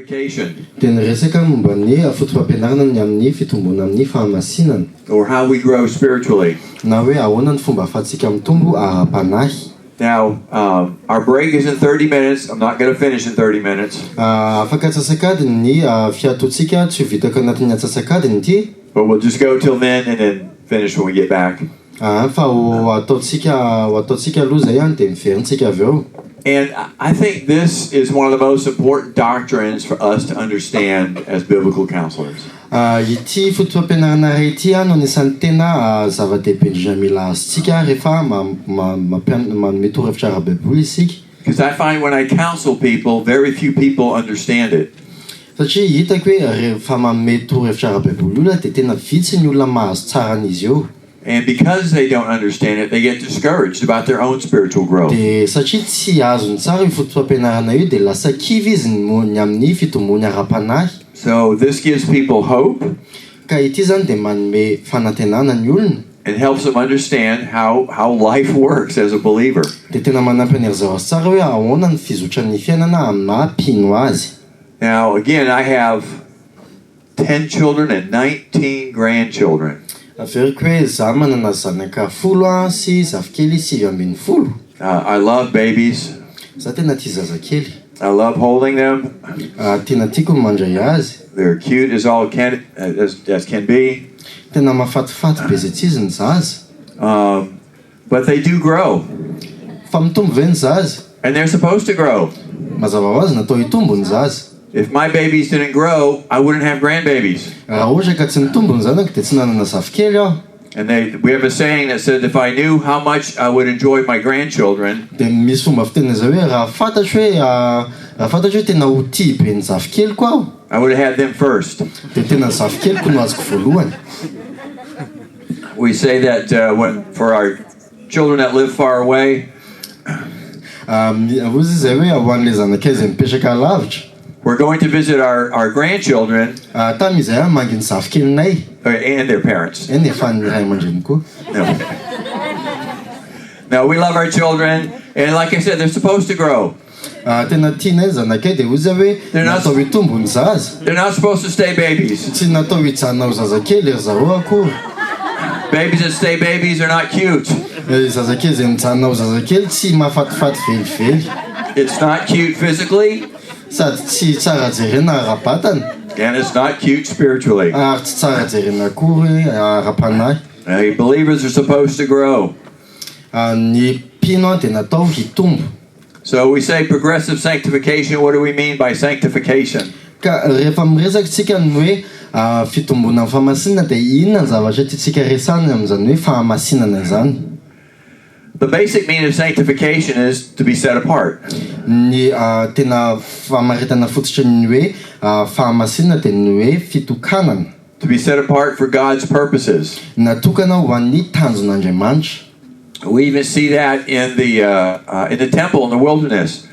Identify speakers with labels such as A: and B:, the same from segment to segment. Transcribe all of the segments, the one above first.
A: Sanctification.
B: Dia niresaka momba ny fotopampianarana ny amin'ny fitomboana amin'ny fahamasinana.
A: Or how we grow spiritually.
B: Na hoe ahoana ny fomba ahafahantsika mitombo ara-panahy.
A: Now, our break is in 30 minutes. I'm not going to finish in 30 minutes.
B: Afaka antsasak'adiny ny fiatoantsika, tsy ho vitako anatin'ny antsasak'adiny ity.
A: But we'll just go till then and then finish when we get back.
B: Fa ho ataontsika ho ataontsika aloha izay an, dia miverintsika avy eo.
A: And I think this is one of the most important doctrines for us to understand as biblical counselors.
B: Ity fotopampianarana iray ity no anisan'ny tena zava-dehibe indrindra mila azontsika rehefa manome torohevitra ara-baiboly isika.
A: Because I find when I counsel people, very few people understand it.
B: Satria hitako hoe rehefa manome torohevitra ara-baiboly olona dia tena vitsy ny olona mahazo tsara an'izy io.
A: And because they don't understand it, they get discouraged about their own spiritual growth.
B: Dia satria tsy azony tsara io fotopampianarana io dia lasa kivy izy ny amin'ny fitomboany ara-panahy.
A: So this gives people hope.
B: Ka ity izany dia manome fanantenana ny olona.
A: And helps them understand how how life works as a believer.
B: Dia tena manampy an'i ry zareo azy tsara hoe ahoana ny fizotran'ny fiainana amin'ny maha mpino azy.
A: Now again I have 10 children and 19 grandchildren.
B: Averiko hoe za manana zanaka folo an sy zafikely 19.
A: I love babies.
B: Za tena tia zazakely.
A: I love holding them.
B: Tena tiako ny mandray azy.
A: They're cute as all can as as can be.
B: Tena mahafatifaty be izay tsy izy ny zaza.
A: Um, but they do grow.
B: Fa mitombo ve ny zaza?
A: And they're supposed to grow.
B: Mazava ho azy natao hitombo ny zaza.
A: If my babies didn't grow, I wouldn't have grandbabies.
B: Raha ohatra ka tsy nitombo ny zanako dia tsy nanana zafikely aho.
A: And they, we have a saying that says, if I knew how much I would enjoy my grandchildren.
B: Dia misy fomba fiteny izay hoe raha fantatro hoe raha fantatro hoe tena ho tia be ny zafikeliko aho.
A: I would have had them first.
B: Dia tena ny zafikeliko no azoko voalohany.
A: We say that when, for our children that live far away.
B: Hoy izy izay hoe ho an'ilay zanakay izay mipetraka lavitra.
A: We're going to visit our, our grandchildren.
B: Tamy izahay hamangy ny zafikelinay.
A: And their parents.
B: Eny e, fa ny ray aman-dreny koa.
A: No. No, we love our children, and like I said, they're supposed to grow.
B: Tena tianay ny zanakay dia hoy izy hoe natao hitombo ny zaza.
A: They're not supposed to stay babies.
B: Tsy natao hijanona ho zazakely ry zareo akory.
A: Babies that stay babies are not cute.
B: Zazakely izay mijanona ho zazakely tsy mahafatifaty velively.
A: It's not cute physically.
B: Sady tsy tsara jerena ara-batana.
A: And it's not cute spiritually.
B: Ary tsy tsara jerena akory ara-panahy.
A: Believers are supposed to grow.
B: Ny mpino dia natao hitombo.
A: So we say progressive sanctification, what do we mean by sanctification?
B: Ka rehefa miresaka isika ny hoe fitomboana amin'ny fahamasinana dia inona ny zavatra tiantsika resahina amin'izany hoe fahamasinana izany?
A: The basic meaning of sanctification is to be set apart.
B: Ny tena famaritana fototry ny hoe fahamasinana dia ny hoe fitokanana.
A: To be set apart for God's purposes.
B: Natokana ho an'ny tanjon'Andriamanitra.
A: We even see that in the in the temple in the wilderness.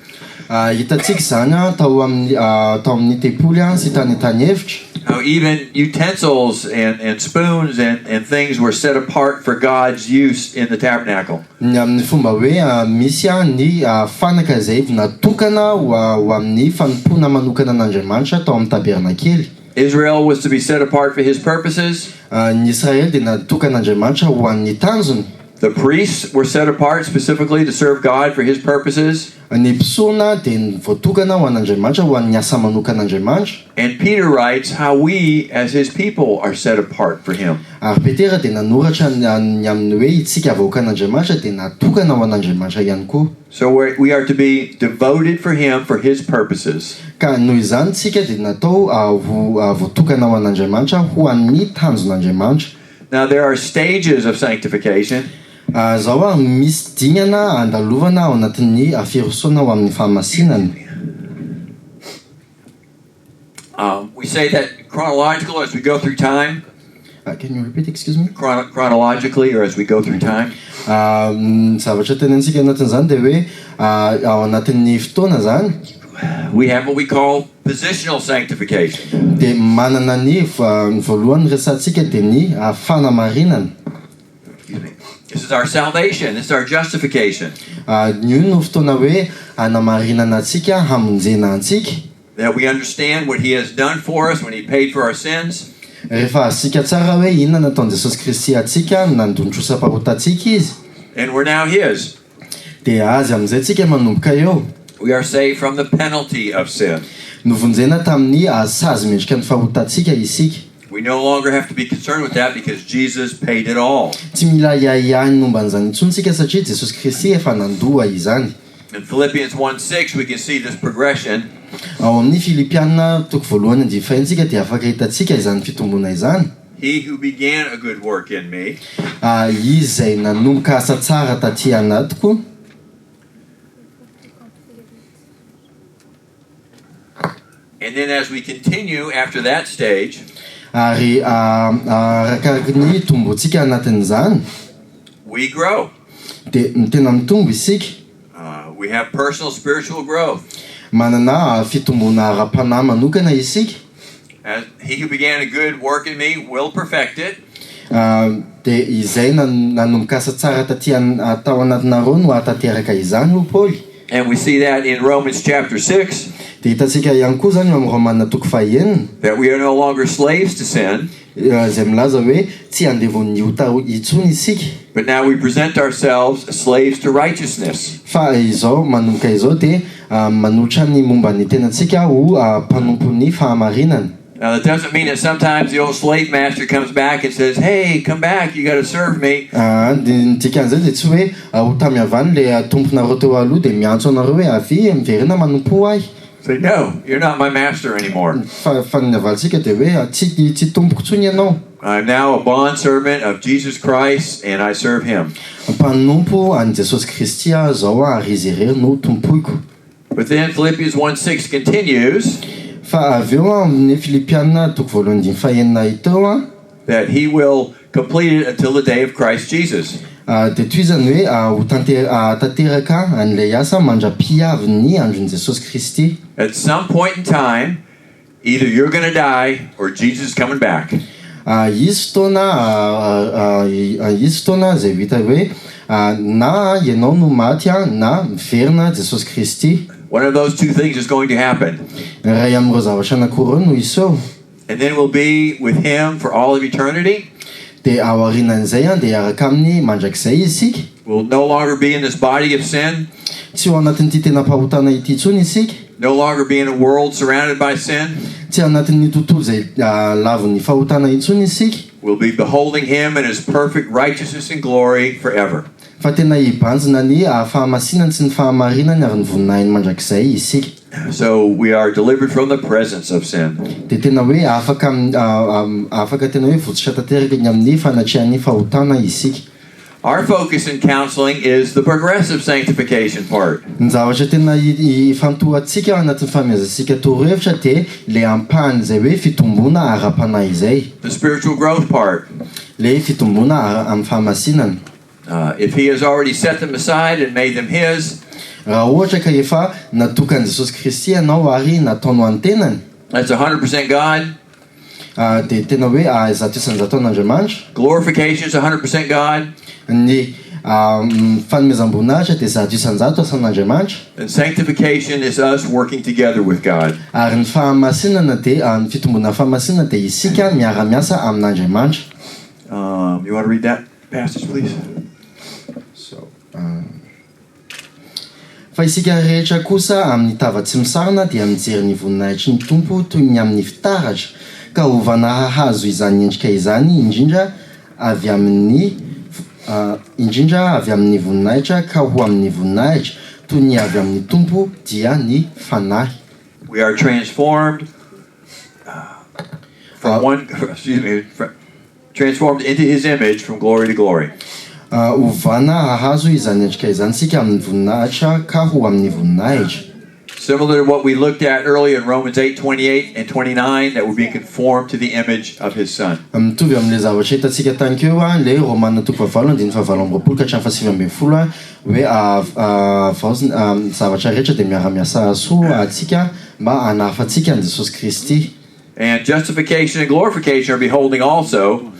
B: Hitantsika izany tao amin'ny tao amin'ny tempoly sy tany an-tany efitra.
A: How even utensils and and spoons and and things were set apart for God's use in the tabernacle.
B: Ny amin'ny fomba hoe misy ny fanaka izay natokana ho ho amin'ny fanompoana manokana an'Andriamanitra tao amin'ny tabernakely.
A: Israel was to be set apart for his purposes.
B: Ny Israely dia natokan'Andriamanitra ho an'ny tanjony.
A: The priests were set apart specifically to serve God for his purposes.
B: Ny mpisorona dia voatokana ho an'Andriamanitra ho an'ny asa manokan'Andriamanitra.
A: And Peter writes how we as his people are set apart for him.
B: Ary Petera dia nanoratra ny amin'ny hoe itsika vahoakan'Andriamanitra dia natokana ho an'Andriamanitra ihany koa.
A: So we are to be devoted for him for his purposes.
B: Ka noho izany tsika dia natao ho voatokana ho an'Andriamanitra ho an'ny tanjon'Andriamanitra.
A: Now there are stages of sanctification.
B: Zao ary misy dingana andalovana ao anatin'ny firosoana ho amin'ny fahamasinana.
A: Um, we say that chronological as we go through time.
B: Can you repeat, excuse me?
A: Chronologically or as we go through time.
B: Ny zavatra tenentsika anatin'izany dia hoe ao anatin'ny fotoana zany.
A: We have what we call positional sanctification.
B: Dia manana ny ny voalohany resahantsika dia ny fanamarinana.
A: This is our salvation, this is our justification.
B: Io no fotoana hoe hanamarinana antsika, hamonjena antsika.
A: That we understand what He has done for us when He paid for our sins.
B: Rehefa azontsika tsara hoe inona nataon'i Jesosy Kristy antsika, nandoa ny trosam-pahotantsika Izy.
A: And we're now His.
B: Dia Azy amin'izay tsika manomboka eo.
A: We are saved from the penalty of sin.
B: Novonjena tamin'ny sazy mendrika ny fahotantsika isika.
A: We no longer have to be concerned with that because Jesus paid it all.
B: Tsy mila ahiahiahy ny momba an'izany intsony tsika satria Jesosy Kristy efa nandoa izany.
A: In Philippians 1:6 we can see this progression.
B: Ao amin'ny Filipiana toko voalohany andininy faheno tsika dia afaka hitantsika izany fitomboana izany.
A: He who began a good work in me.
B: Izy izay nanomboka asa tsara taty anatiko.
A: And then as we continue after that stage.
B: Ary arakaraky ny hitomboantsika anatin'izany.
A: We grow.
B: Dia tena mitombo isika.
A: We have personal spiritual growth.
B: Manana fitomboana ara-panahy manokana isika.
A: As he who began a good work in me will perfect it.
B: Dia izay nanomboka asa tsara taty tao anatinareo no hahatanteraka izany, hoy Paoly.
A: And we see that in Romans chapter 6.
B: Dia hitantsika ihany koa izany eo amin'ny Romana toko fahenina.
A: That we are no longer slaves to sin.
B: Izay milaza hoe tsy andevon'ny ota intsony isika.
A: But now we present ourselves slaves to righteousness.
B: Fa izao manomboka izao dia manolotra ny momba ny tenantsika ho mpanompon'ny fahamarinana.
A: Now that doesn't mean that sometimes the old slave master comes back and says, Hey, come back, you got to serve me.
B: Dia ny dikan'izay dia tsy hoe ho tamy avy any ilay tomponareo teo aloha dia miantso anareo hoe avia miverena manompoa ahy.
A: Say, No, you're not my master anymore.
B: Fa ny navalintsika dia hoe tsy tsy tompoko intsony ianao.
A: I'm now a bond servant of Jesus Christ and I serve him.
B: Mpanompo an'i Jesosy Kristy aho izao ary Izy irery no tompoiko.
A: But then Philippians 1:6 continues.
B: Fa avy eo amin'ny Filipiana toko voalohany andininy fahenina teo an.
A: That he will complete it until the day of Christ Jesus.
B: Dia tohizany hoe ho hahatanteraka an'ilay asa mandra-pihavin'ny andron'i Jesosy Kristy.
A: At some point in time, either you're gonna die or Jesus is coming back.
B: Hisy fotoana hisy fotoana izay ho hita hoe na ianao no maty na miverina Jesosy Kristy.
A: One of those two things is going to happen.
B: Ny iray amin'ireo zavatra anankiroa ireo no hiseho.
A: And then we'll be with him for all of eternity.
B: Dia aorianan'izay dia hiaraka aminy mandrakizay isika.
A: We'll no longer be in this body of sin.
B: Tsy ho anatin'ity tenam-pahotana ity intsony isika.
A: No longer be in a world surrounded by sin.
B: Tsy anatin'ny tontolo izay lavon'ny fahotana intsony isika.
A: We'll be beholding him in his perfect righteousness and glory forever.
B: Fa tena hibanjina ny fahamasinany sy ny fahamarinany ary ny voninahiny mandrakizay isika.
A: So we are delivered from the presence of sin.
B: Dia tena hoe afaka afaka tena hoe votsotra tanteraka ny amin'ny fanatrehan'ny fahotana isika.
A: Our focus in counseling is the progressive sanctification part.
B: Ny zavatra tena ifantohantsika ao anatin'ny fanomezantsika torohevitra dia ilay ampahany izay hoe fitomboana ara-panahy izay.
A: The spiritual growth part.
B: Ilay fitomboana amin'ny fahamasinana.
A: If he has already set them aside and made them his.
B: Raha ohatra ka efa natokan'i Jesosy Kristy ianao ary nataony ho an'ny tenany.
A: That's 100% God.
B: Dia tena hoe 100% an'Andriamanitra.
A: Glorification is 100% God.
B: Ny fanomezam-boninahitra dia 100% asan'Andriamanitra.
A: And sanctification is us working together with God.
B: Ary ny fahamasinana dia, ny fitomboana fahamasinana dia isika miara-miasa amin'Andriamanitra.
A: You want to read that passage please?
B: So, Fa isika rehetra kosa amin'ny tava tsy misarona dia mijery ny voninahitry ny Tompo toy ny amin'ny fitaratra, ka hovana hahazo izany endrika izany indrindra avy amin'ny indrindra avy amin'ny voninahitra ka ho amin'ny voninahitra, toy ny avy amin'ny Tompo, dia ny Fanahy.
A: We are transformed from one, excuse me, transformed into his image from glory to glory.
B: Hovana hahazo izany endrika izany isika amin'ny voninahitra ka ho amin'ny voninahitra.
A: Similar to what we looked at earlier in Romans 8:28 and 29, that we're being conformed to the image of his son.
B: Mitovy amin'ilay zavatra hitantsika tany keo ilay Romana toko fahavalo andininy fahavalo amby roapolo ka hatramin'ny faha-19 hoe havaozina ny zavatra rehetra dia miara-miasa soa antsika mba hanahafantsika an'i Jesosy Kristy.
A: And justification and glorification are beholding also.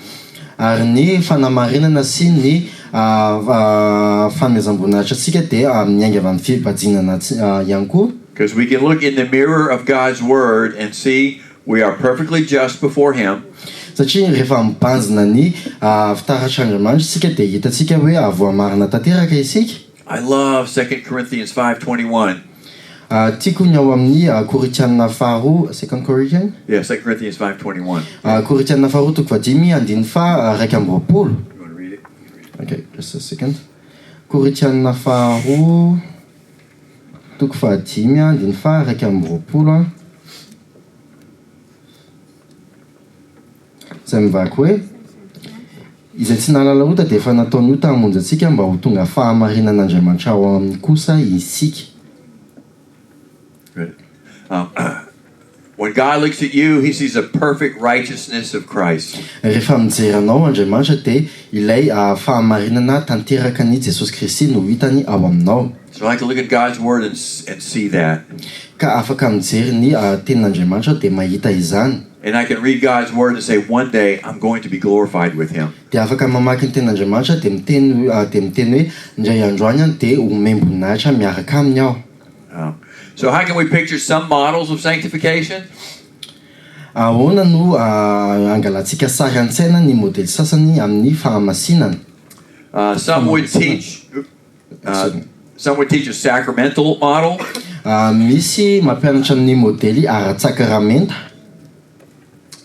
B: Ary ny fanamarinana sy ny fanomezam-boninahitra antsika dia miainga avy amin'ny fibajinana ihany koa.
A: Because we can look in the mirror of God's Word and see we are perfectly just before Him.
B: Satria rehefa mibanjina ny fitaratr'Andriamanitra isika dia hitantsika hoe voamarina tanteraka isika.
A: I love 2 Corinthians 5:21.
B: Tiako ny ao amin'ny Korintiana faharoa, Second Corinthians?
A: Yeah, 2 Corinthians 5:21.
B: Korintiana faharoa toko fahadimy andininy faha 21.
A: You want to read it?
B: Okay, just a second. Korintiana faharoa toko fahadimy andininy faha 21 izay mivaky hoe, Izay tsy nahalala ota dia efa nataony ota hamonjy antsika mba ho tonga fahamarinan'Andriamanitra ao aminy kosa isika.
A: Good. When God looks at you, he sees the perfect righteousness of Christ.
B: Rehefa mijery anao Andriamanitra dia ilay fahamarinana tanteraka an'i Jesosy Kristy no hitany ao aminao.
A: So I like to look at God's word and and see that.
B: Ka afaka mijery ny tenin'Andriamanitra aho dia mahita izany.
A: And I can read God's word and say one day I'm going to be glorified with him.
B: Dia afaka mamaky ny tenin'Andriamanitra aho dia miteny dia miteny hoe indray andro any aho dia homem-boninahitra miaraka aminy aho.
A: So how can we picture some models of sanctification?
B: Ahoana no angalantsika sary an-tsaina ny modely sasany amin'ny fahamasinana?
A: Some would teach some would teach a sacramental model.
B: Misy mampianatra ny modely ara-tsakramenta.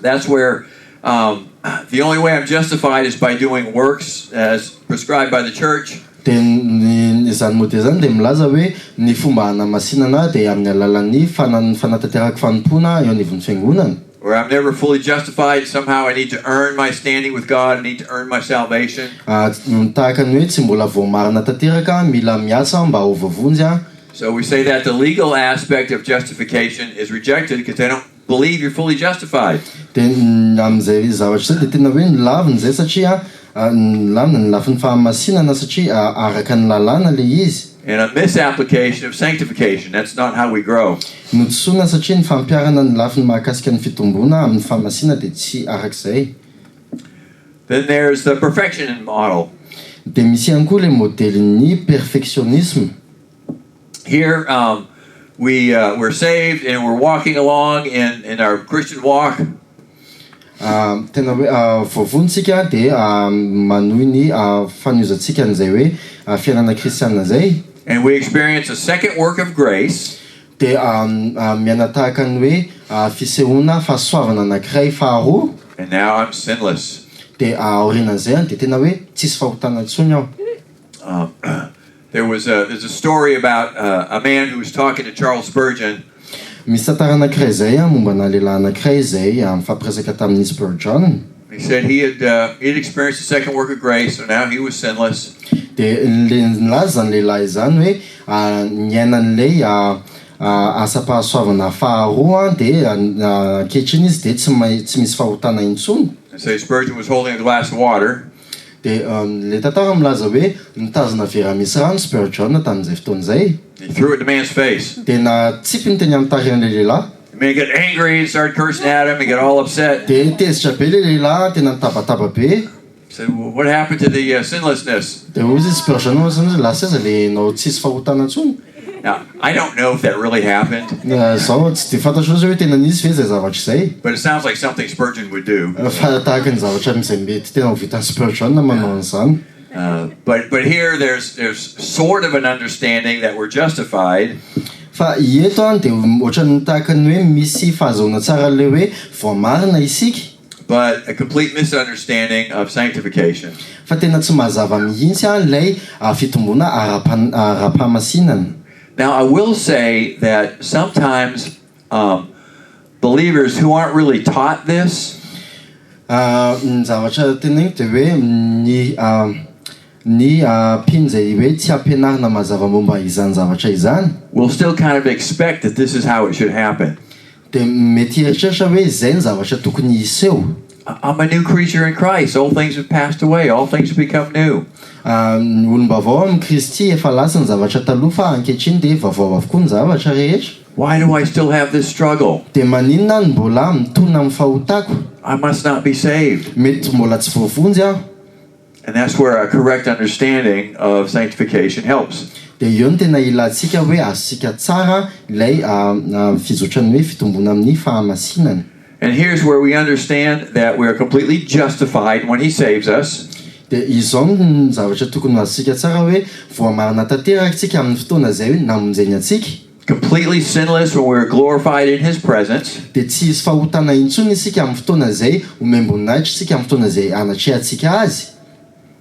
A: That's where the only way I'm justified is by doing works as prescribed by the church.
B: Dia ny izany modely izany dia milaza hoe ny fomba hanamasinana ahy dia amin'ny alalan'ny fanan- fanatanterahako fanompoana eo anivon'ny fiangonana.
A: Where I'm never fully justified, somehow I need to earn my standing with God, I need to earn my salvation.
B: Tahaka ny hoe tsy mbola voamarina tanteraka aho, mila miasa aho mba ho voavonjy aho.
A: So we say that the legal aspect of justification is rejected because they don't believe you're fully justified.
B: Dia amin'izay zavatra izay dia tena hoe nolavina izay satria nolavina ny lafiny fahamasinana satria araka ny lalàna ilay izy.
A: And a misapplication of sanctification. That's not how we grow.
B: Nodisoana satria ny fampiharana ny lafiny mahakasika ny fitomboana amin'ny fahamasinana dia tsy araka izay.
A: Then there's the perfection model.
B: Dia misy ihany koa ilay modelin'ny perfectionnisme.
A: Here we we're saved and we're walking along in in our Christian walk.
B: Tena hoe voavonjy isika dia manohy ny fanohizantsika an'izay hoe fiainana kristiana izay.
A: And we experience a second work of grace.
B: Dia miaina tahaka ny hoe fisehoana fahasoavana anankiray faharoa.
A: And now I'm sinless.
B: Dia aorianan'izay dia tena hoe tsisy fahotana intsony aho.
A: There was a there's a story about a man who was talking to Charles Spurgeon.
B: Misy tantara anankiray izay mombana lehilahy anankiray izay mifampiresaka tamin'i Spurgeon.
A: He said he had he had experienced the second work of grace, so now he was sinless.
B: Dia le nilaza izany lehilahy izany hoe niaina an'ilay asam-pahasoavana faharoa dia ankehitriny izy dia tsy may tsy misy fahotana intsony.
A: And so Spurgeon was holding a glass of water.
B: Dia ilay tantara milaza hoe nitazona vera misy rano Spurgeon tamin'izay fotoana izay.
A: He threw it in the man's face.
B: Dia natsipiny teny amin'ny tarehin'ilay lehilahy.
A: The man got angry and started cursing at him. He got all upset.
B: Dia tezitra be ilay lehilahy, tena nitabataba be.
A: He said, well, what happened to the sinlessness?
B: Dia hoy izy Spurgeon hoy izy, lasa aiza ilay ianao tsisy fahotana intsony?
A: Now, I don't know if that really happened.
B: Izaho tsy dia fantatro loatra hoe tena nisy ve izay zavatra izay.
A: But it sounds like something Spurgeon would do.
B: Fa tahaka ny zavatra izay mety tena ho vitan'i Spurgeon manao an'izany.
A: But but here there's there's sort of an understanding that we're justified.
B: Fa eto an dia ohatran'ny tahaka ny hoe misy fahazahoana tsara an'ilay hoe voamarina isika.
A: But a complete misunderstanding of sanctification.
B: Fa tena tsy mazava mihitsy an ilay fitomboana ara-pahamasinana.
A: Now I will say that sometimes believers who aren't really taught this.
B: Ny zavatra teneniko dia hoe ny ny mpino izay hoe tsy ampianarina mazava momba izany zavatra izany.
A: Will still kind of expect that this is how it should happen.
B: Dia mety hieritreritra hoe izay ny zavatra tokony hiseho.
A: I'm a new creature in Christ. Old things have passed away. All things have become new.
B: Ny olom-baovao amin'i Kristy efa lasa ny zavatra taloha fa ankehitriny dia vaovao avokoa ny zavatra rehetra.
A: Why do I still have this struggle?
B: Dia maninona aho no mbola mitolona amin'ny fahotako?
A: I must not be saved.
B: Mety mbola tsy voavonjy aho.
A: And that's where a correct understanding of sanctification helps.
B: Dia eo no tena ilantsika hoe azontsika tsara ilay fizotran'ny hoe fitomboana amin'ny fahamasinana.
A: And here's where we understand that we are completely justified when He saves us.
B: Dia izao no zavatra tokony ho azontsika tsara hoe voamarina tanteraka isika amin'ny fotoana izay hoe namonjeny antsika.
A: Completely sinless when we are glorified in His presence.
B: Dia tsy hisy fahotana intsony isika amin'ny fotoana izay homem-boninahitra isika amin'ny fotoana izay hanatrehantsika Azy.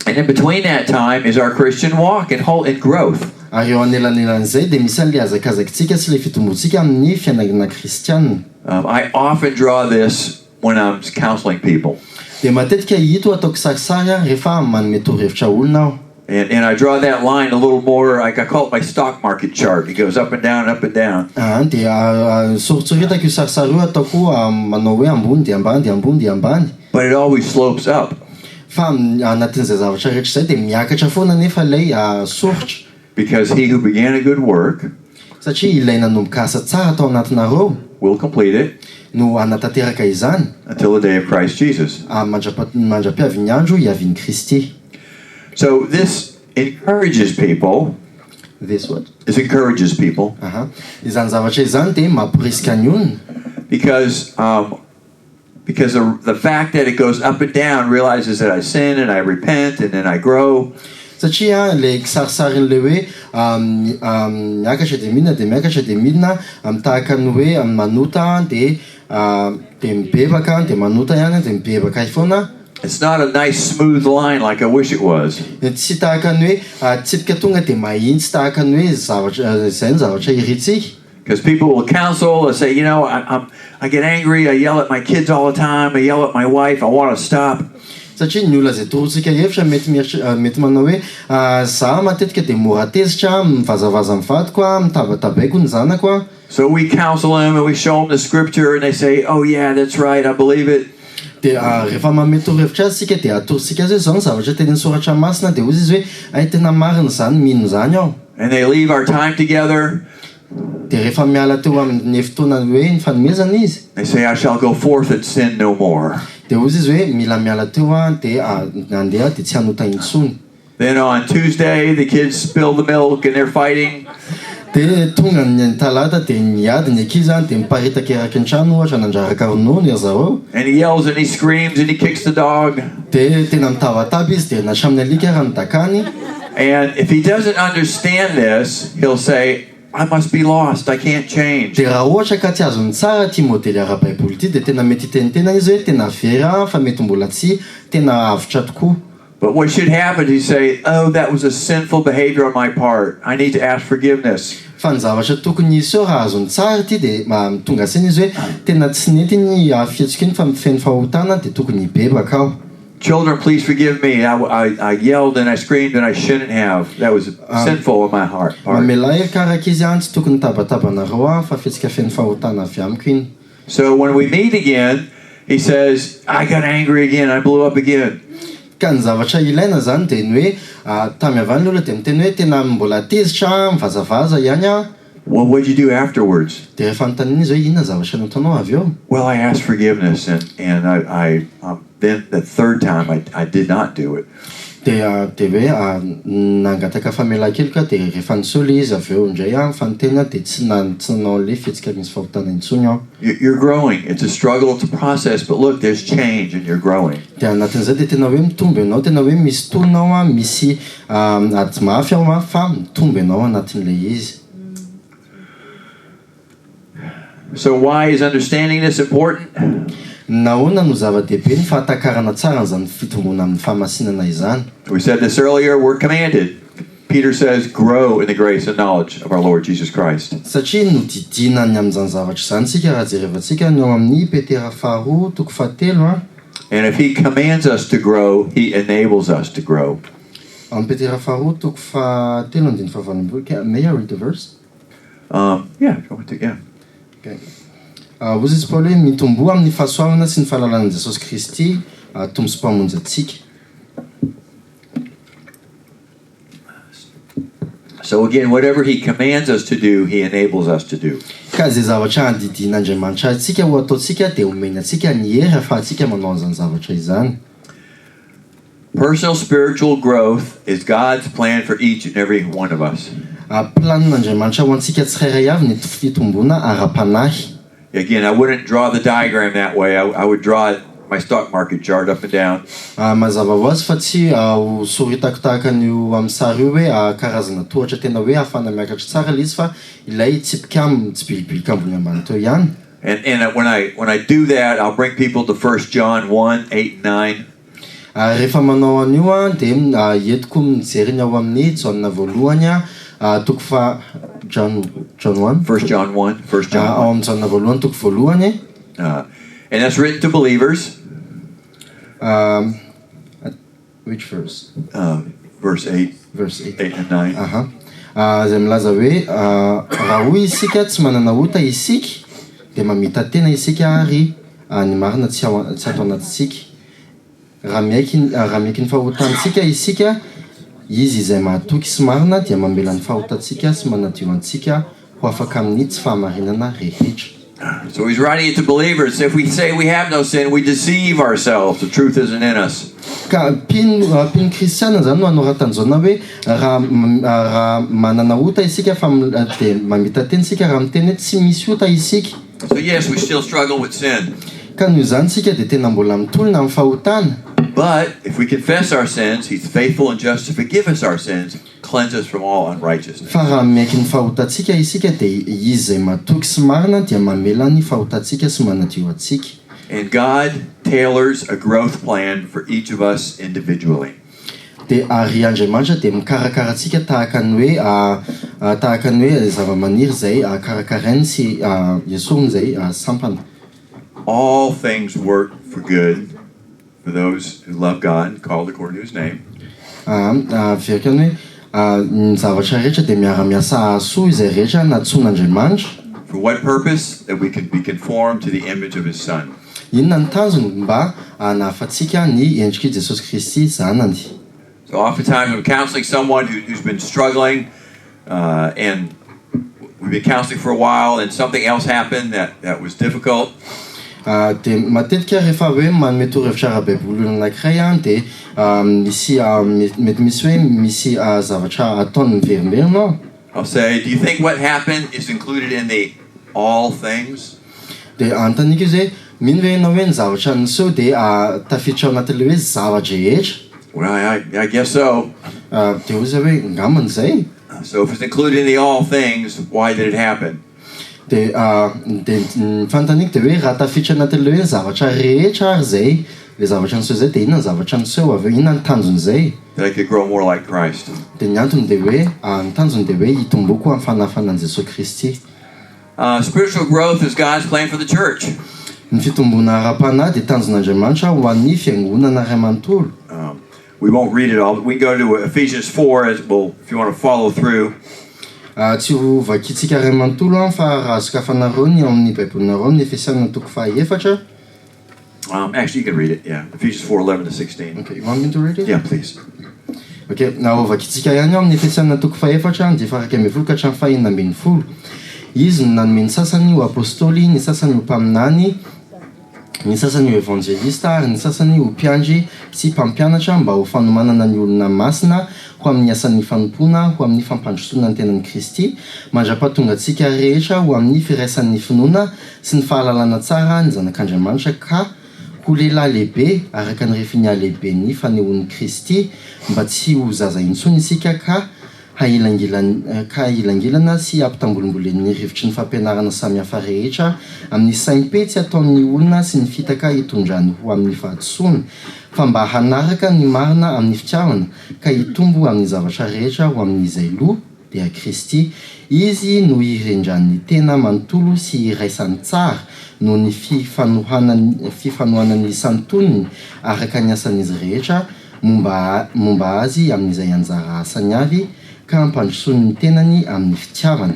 A: And in between that time is our Christian walk and whole and growth.
B: Ary eo anelanelan'izay dia misy an'ilay hazakazakitsika sy ilay fitomboantsika amin'ny fiainana kristiana.
A: I often draw this when I'm counseling people.
B: Dia matetika ito ataoko sarisary aho rehefa manome torohevitra olona aho.
A: And I draw that line a little more, like I call it my stock market chart. It goes up and down, up and down.
B: Dia soritsoritako io sarisary io ataoko manao hoe ambony dia ambany dia ambony dia ambany.
A: But it always slopes up.
B: Fa anatin'izay zavatra rehetra izay dia miakatra foana anefa ilay soritra.
A: Because he who began a good work
B: Satria ilay nanomboka asa tsara tao anatinareo
A: will complete it
B: no hanatanteraka izany
A: until the day of Christ Jesus.
B: Mandra-piavin'ny andro hiavian'i Kristy.
A: So this encourages people.
B: This what?
A: This encourages people.
B: Aha. Izany zavatra izany dia mamporisika ny olona.
A: Because because the fact that it goes up and down realizes that I sin and I repent and then I grow.
B: Satria ilay kisarisarin'ilay hoe miakatra dia midina dia miakatra dia midina tahaka ny hoe manota dia dia mibebaka dia manota ihany dia mibebaka foana.
A: It's not a nice smooth line like I wish it was.
B: Tsy tahaka ny hoe tsipika tonga dia mahitsy tahaka ny hoe zavatra izay ny zavatra irintsika.
A: Because people will counsel and say, I get angry, I yell at my kids all the time, I yell at my wife, I want to stop.
B: Satria ny olona izay toroantsika hevitra mety mieritre- mety manao hoe za matetika dia mora tezitra, mivazavaza amin'ny vadiko aho, mitabatabaiko ny zanako aho.
A: So we counsel them and we show them the scripture and they say, oh yeah, that's right, I believe it.
B: Dia rehefa manome torohevitra azy isika dia atorontsika azy hoe izao ny zavatra tenin'ny soratra masina, dia hoy izy hoe hay tena marina izany, mino izany aho.
A: And they leave our time together.
B: Dia rehefa miala teo amin'ny fotoana hoe nifanomezana izy.
A: They say, I shall go forth and sin no more.
B: Dia hoy izy hoe mila miala teo aho dia handeha dia tsy hanota intsony.
A: Then on Tuesday the kids spill the milk and they're fighting.
B: Dia tonga ny talata dia niady ny ankizy dia miparitaka eraky ny trano ohatra nandraraka ronono ry zareo.
A: And he yells and he screams and he kicks the dog.
B: Dia tena mitabataba izy dia hatramin'ny alika raha nodakany.
A: And if he doesn't understand this, he'll say, I must be lost, I can't change.
B: Dia raha ohatra ka tsy azony tsara ity modely ara-baiboly ity dia tena mety hitenitena izy hoe tena very aho fa mety mbola tsy tena avotra tokoa.
A: But what should happen is you say, oh, that was a sinful behavior on my part. I need to ask forgiveness.
B: Fa ny zavatra tokony hiseho raha azony tsara ity dia tonga saina izy hoe tena tsy nety iny fihetsiko iny fa feno fahotana dia tokony hibebaka aho.
A: Children, please forgive me. I yelled and I screamed and I shouldn't have. That was sinful on my heart. Part.
B: Mamelà heloka araka izy aho, tsy tokony tabataba-nareo aho fa fihetsika feno fahotana avy amiko iny.
A: So when we meet again, he says, I got angry again, I blew up again.
B: Ka ny zavatra ilaina zany dia ny hoe tamy avy any ny olona dia miteny hoe tena mbola tezitra, mivazavaza ihany aho.
A: Well, what'd you do afterwards?
B: Dia rehefa anontaniana izy hoe inona ny zavatra nataonao avy eo?
A: Well, I asked forgiveness and then the third time I did not do it.
B: Dia dia hoe nangataka famelan-keloka dia rehefa niseho ilay izy avy eo indray aho nifanoteny dia tsy tsy nanao an'ilay fihetsika misy fahotana intsony aho.
A: You're growing. It's a struggle, it's a process, but look, there's change and you're growing.
B: Dia anatin'izay dia tena hoe mitombo ianao, tena hoe misy tolona ao an, misy ady mafy ao an, fa mitombo ianao anatin'ilay izy.
A: So why is understanding this important?
B: Nahoana no zava-dehibe ny fahatakarana tsara an'izany fitomboana amin'ny fahamasinana izany?
A: We said this earlier, we're commanded. Peter says, grow in the grace and knowledge of our Lord Jesus Christ.
B: Satria nodidiana ny amin'izany zavatra izany isika raha jerevantsika ny ao amin'ny Petera faharoa toko fahatelo an.
A: And if he commands us to grow, he enables us to grow.
B: Amin'ny Petera faharoa toko fahatelo andininy fahavalo ambin'ny folo. May I read the verse?
A: Yeah, if you want to, yeah.
B: Okay. Hoy izy Paoly hoe mitomboa amin'ny fahasoavana sy ny fahalalan'i Jesosy Kristy Tompo sy Mpamonjy antsika.
A: So again, whatever he commands us to do, he enables us to do.
B: Ka izay zavatra andidian'Andriamanitra antsika ho ataontsika dia omeny antsika ny hery ahafahantsika manao an'izany zavatra izany.
A: Personal spiritual growth is God's plan for each and every one of us.
B: Planin'Andriamanitra ho antsika tsirairay avy ny fitomboana ara-panahy.
A: Again, I wouldn't draw the diagram that way. I would draw it, my stock market chart, up and down.
B: Mazava ho azy fa tsy ho soritako tahaka an'io amin'ny sary io hoe karazana tohatra tena hoe ahafahana miakatra tsara ilay izy fa ilay tsipika mitsibilibilika ambony ambany teo ihany.
A: And when I do that, I'll bring people to 1 John 1, 8 and 9.
B: Ary rehefa manao an'io dia entiko mijery ny ao amin'ny Jaona voalohany toko fa John 1.
A: 1 John 1, 1 John
B: Ao
A: 1.
B: amin'ny Jaona voalohany toko voalohany.
A: And that's written to believers.
B: Which verse?
A: Verse 8,
B: Verse 8.
A: 8 and 9.
B: Aha. Izay milaza hoe raha hoy isika tsy manana ota isika dia mamita-tena isika ary ny marina tsy ato anatintsika. Raha miaiky ny fahotantsika isika, izy izay mahatoky sy marina dia mamela ny fahotantsika sy manadio antsika ho afaka amin'ny tsy fahamarinana rehetra.
A: So he's writing it to believers. If we say we have no sin, we deceive ourselves. The truth isn't in us.
B: Ka mpino kristiana zany no anoratan'i Jaona hoe raha manana ota isika fa dia mamita-tena isika raha miteny hoe tsy misy ota isika.
A: So yes, we still struggle with sin.
B: Ka noho izany sika dia tena mbola mitolona amin'ny fahotana.
A: But if we confess our sins, he's faithful and just to forgive us our sins, cleanse us from all unrighteousness.
B: Fa raha miaiky ny fahotantsika isika dia izy izay matoky sy marina dia mamela ny fahotantsika sy manadio antsika.
A: And God tailors a growth plan for each of us individually.
B: Dia ary Andriamanitra dia mikarakara antsika tahaka ny hoe zava-maniry izay karakarainy sy esoriny izay sampana.
A: All things work for good for those who love God and called according to his name.
B: Averiko ny hoe ny zavatra rehetra dia miara-miasa hahasoa izay rehetra nantsoin'Andriamanitra.
A: For what purpose? That we can be conformed to the image of his Son.
B: Inona ny tanjony? Mba hanahafantsika ny endrik'i Jesosy Kristy zanany.
A: So oftentimes I'm counseling someone who's been struggling, and we've been counseling for a while, and something else happened that was difficult.
B: Dia matetika rehefa hoe manome torohevitra ara-baiboly olona anankiray dia misy mety misy hoe misy zavatra ataony miverimberina ao.
A: I'll say, "Do you think what happened is included in the all things?"
B: Dia anontaniako izy hoe mino ve ianao hoe ny zavatra niseho dia tafiditra ao anatin'ilay hoe zava-drehetra?
A: "Well, I guess so."
B: Dia hoy izy hoe angambany izay.
A: "So if it's included in the all things, why did it happen?"
B: Dia ny fanontaniako dia hoe raha tafiditra anatin'ilay hoe zavatra rehetra ary zay le zavatra niseho zay, dia inona ny zavatra niseho avy eo, inona ny tanjon'izay?
A: "That I could grow more like Christ."
B: Dia ny antony dia hoe ny tanjony dia hoe hitomboko amin'ny fanahafana an'i Jesosy Kristy.
A: Spiritual growth is God's plan for the church.
B: Ny fitomboana ara-panahy dia tanjon'Andriamanitra ho an'ny fiangonana iray manontolo.
A: We won't read it all, but we go to Ephesians 4 as well if you want to follow through.
B: Tsy ho vakintsika iray manontolo fa raha sokafanareo ny ao amin'ny baibolinareo amin'ny Efesiana toko fahaefatra.
A: Actually, you can read it, yeah. Ephesians 4 11 to 16.
B: Okay, you want me to read it?
A: Yeah, please.
B: Okay, na ho vakintsika ihany ao amin'ny Efesiana toko fahaefatra andininy faha-11 ka hatramin'ny faha-16. Izy no nanome ny sasany ho apôstôly, ny sasany ho mpaminany, ny sasany ho evanjelista ary ny sasany ho mpiandry sy mpampianatra mba ho fanomanana ny olona masina ho amin'ny asan'ny fanompoana, ho amin'ny fampandrosoana ny tenan'i Kristy, mandra-pahatonga antsika rehetra ho amin'ny firaisan'ny finoana sy ny fahalalana tsara ny zanak'Andriamanitra ka ho lehilahy lehibe araka ny refin'ny halehiben'ny fanehoan'i Kristy, mba tsy ho zaza intsony isika ka hailangilana sy hampitambolimbolen'ny rivotry ny fampianarana samihafa rehetra amin'ny saim-petsy ataon'ny olona sy ny fitaka hitondrany ho amin'ny fahadisoana, fa mba hanaraka ny marina amin'ny fitiavana ka hitombo amin'ny zavatra rehetra ho amin'izay loha, dia Kristy. Izy no irindran'ny tena manontolo sy iraisany tsara noho ny fifanohanan'ny isan-tonony araka ny asan'izy rehetra momba azy amin'izay anjara asany avy ka ampandrosoany ny tenany amin'ny fitiavana.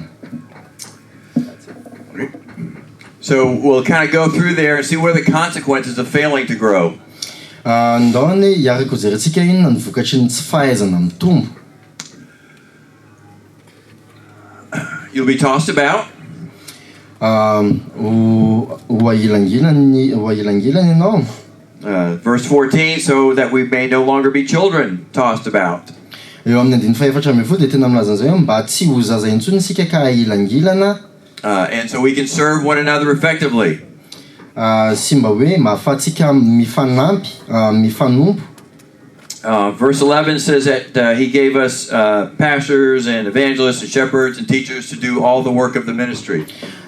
A: So we'll kind of go through there and see what are the consequences of failing to grow.
B: Ndao ny hiaraka hojerentsika inona ny vokatry ny tsy fahaizana mitombo.
A: You'll be tossed about.
B: Ho ahilangilany ianao.
A: Verse 14, so that we may no longer be children tossed about.
B: Eo amin'ny andininy faha-14 dia tena milaza an'izay hoe mba tsy ho zaza intsony isika ka ahilangilana.
A: And so we can serve one another effectively.
B: Sy mba hoe mba ahafahantsika mifanampy, mifanompo.
A: Verse 11 says that he gave us pastors and evangelists and shepherds and teachers to do all the work of the ministry.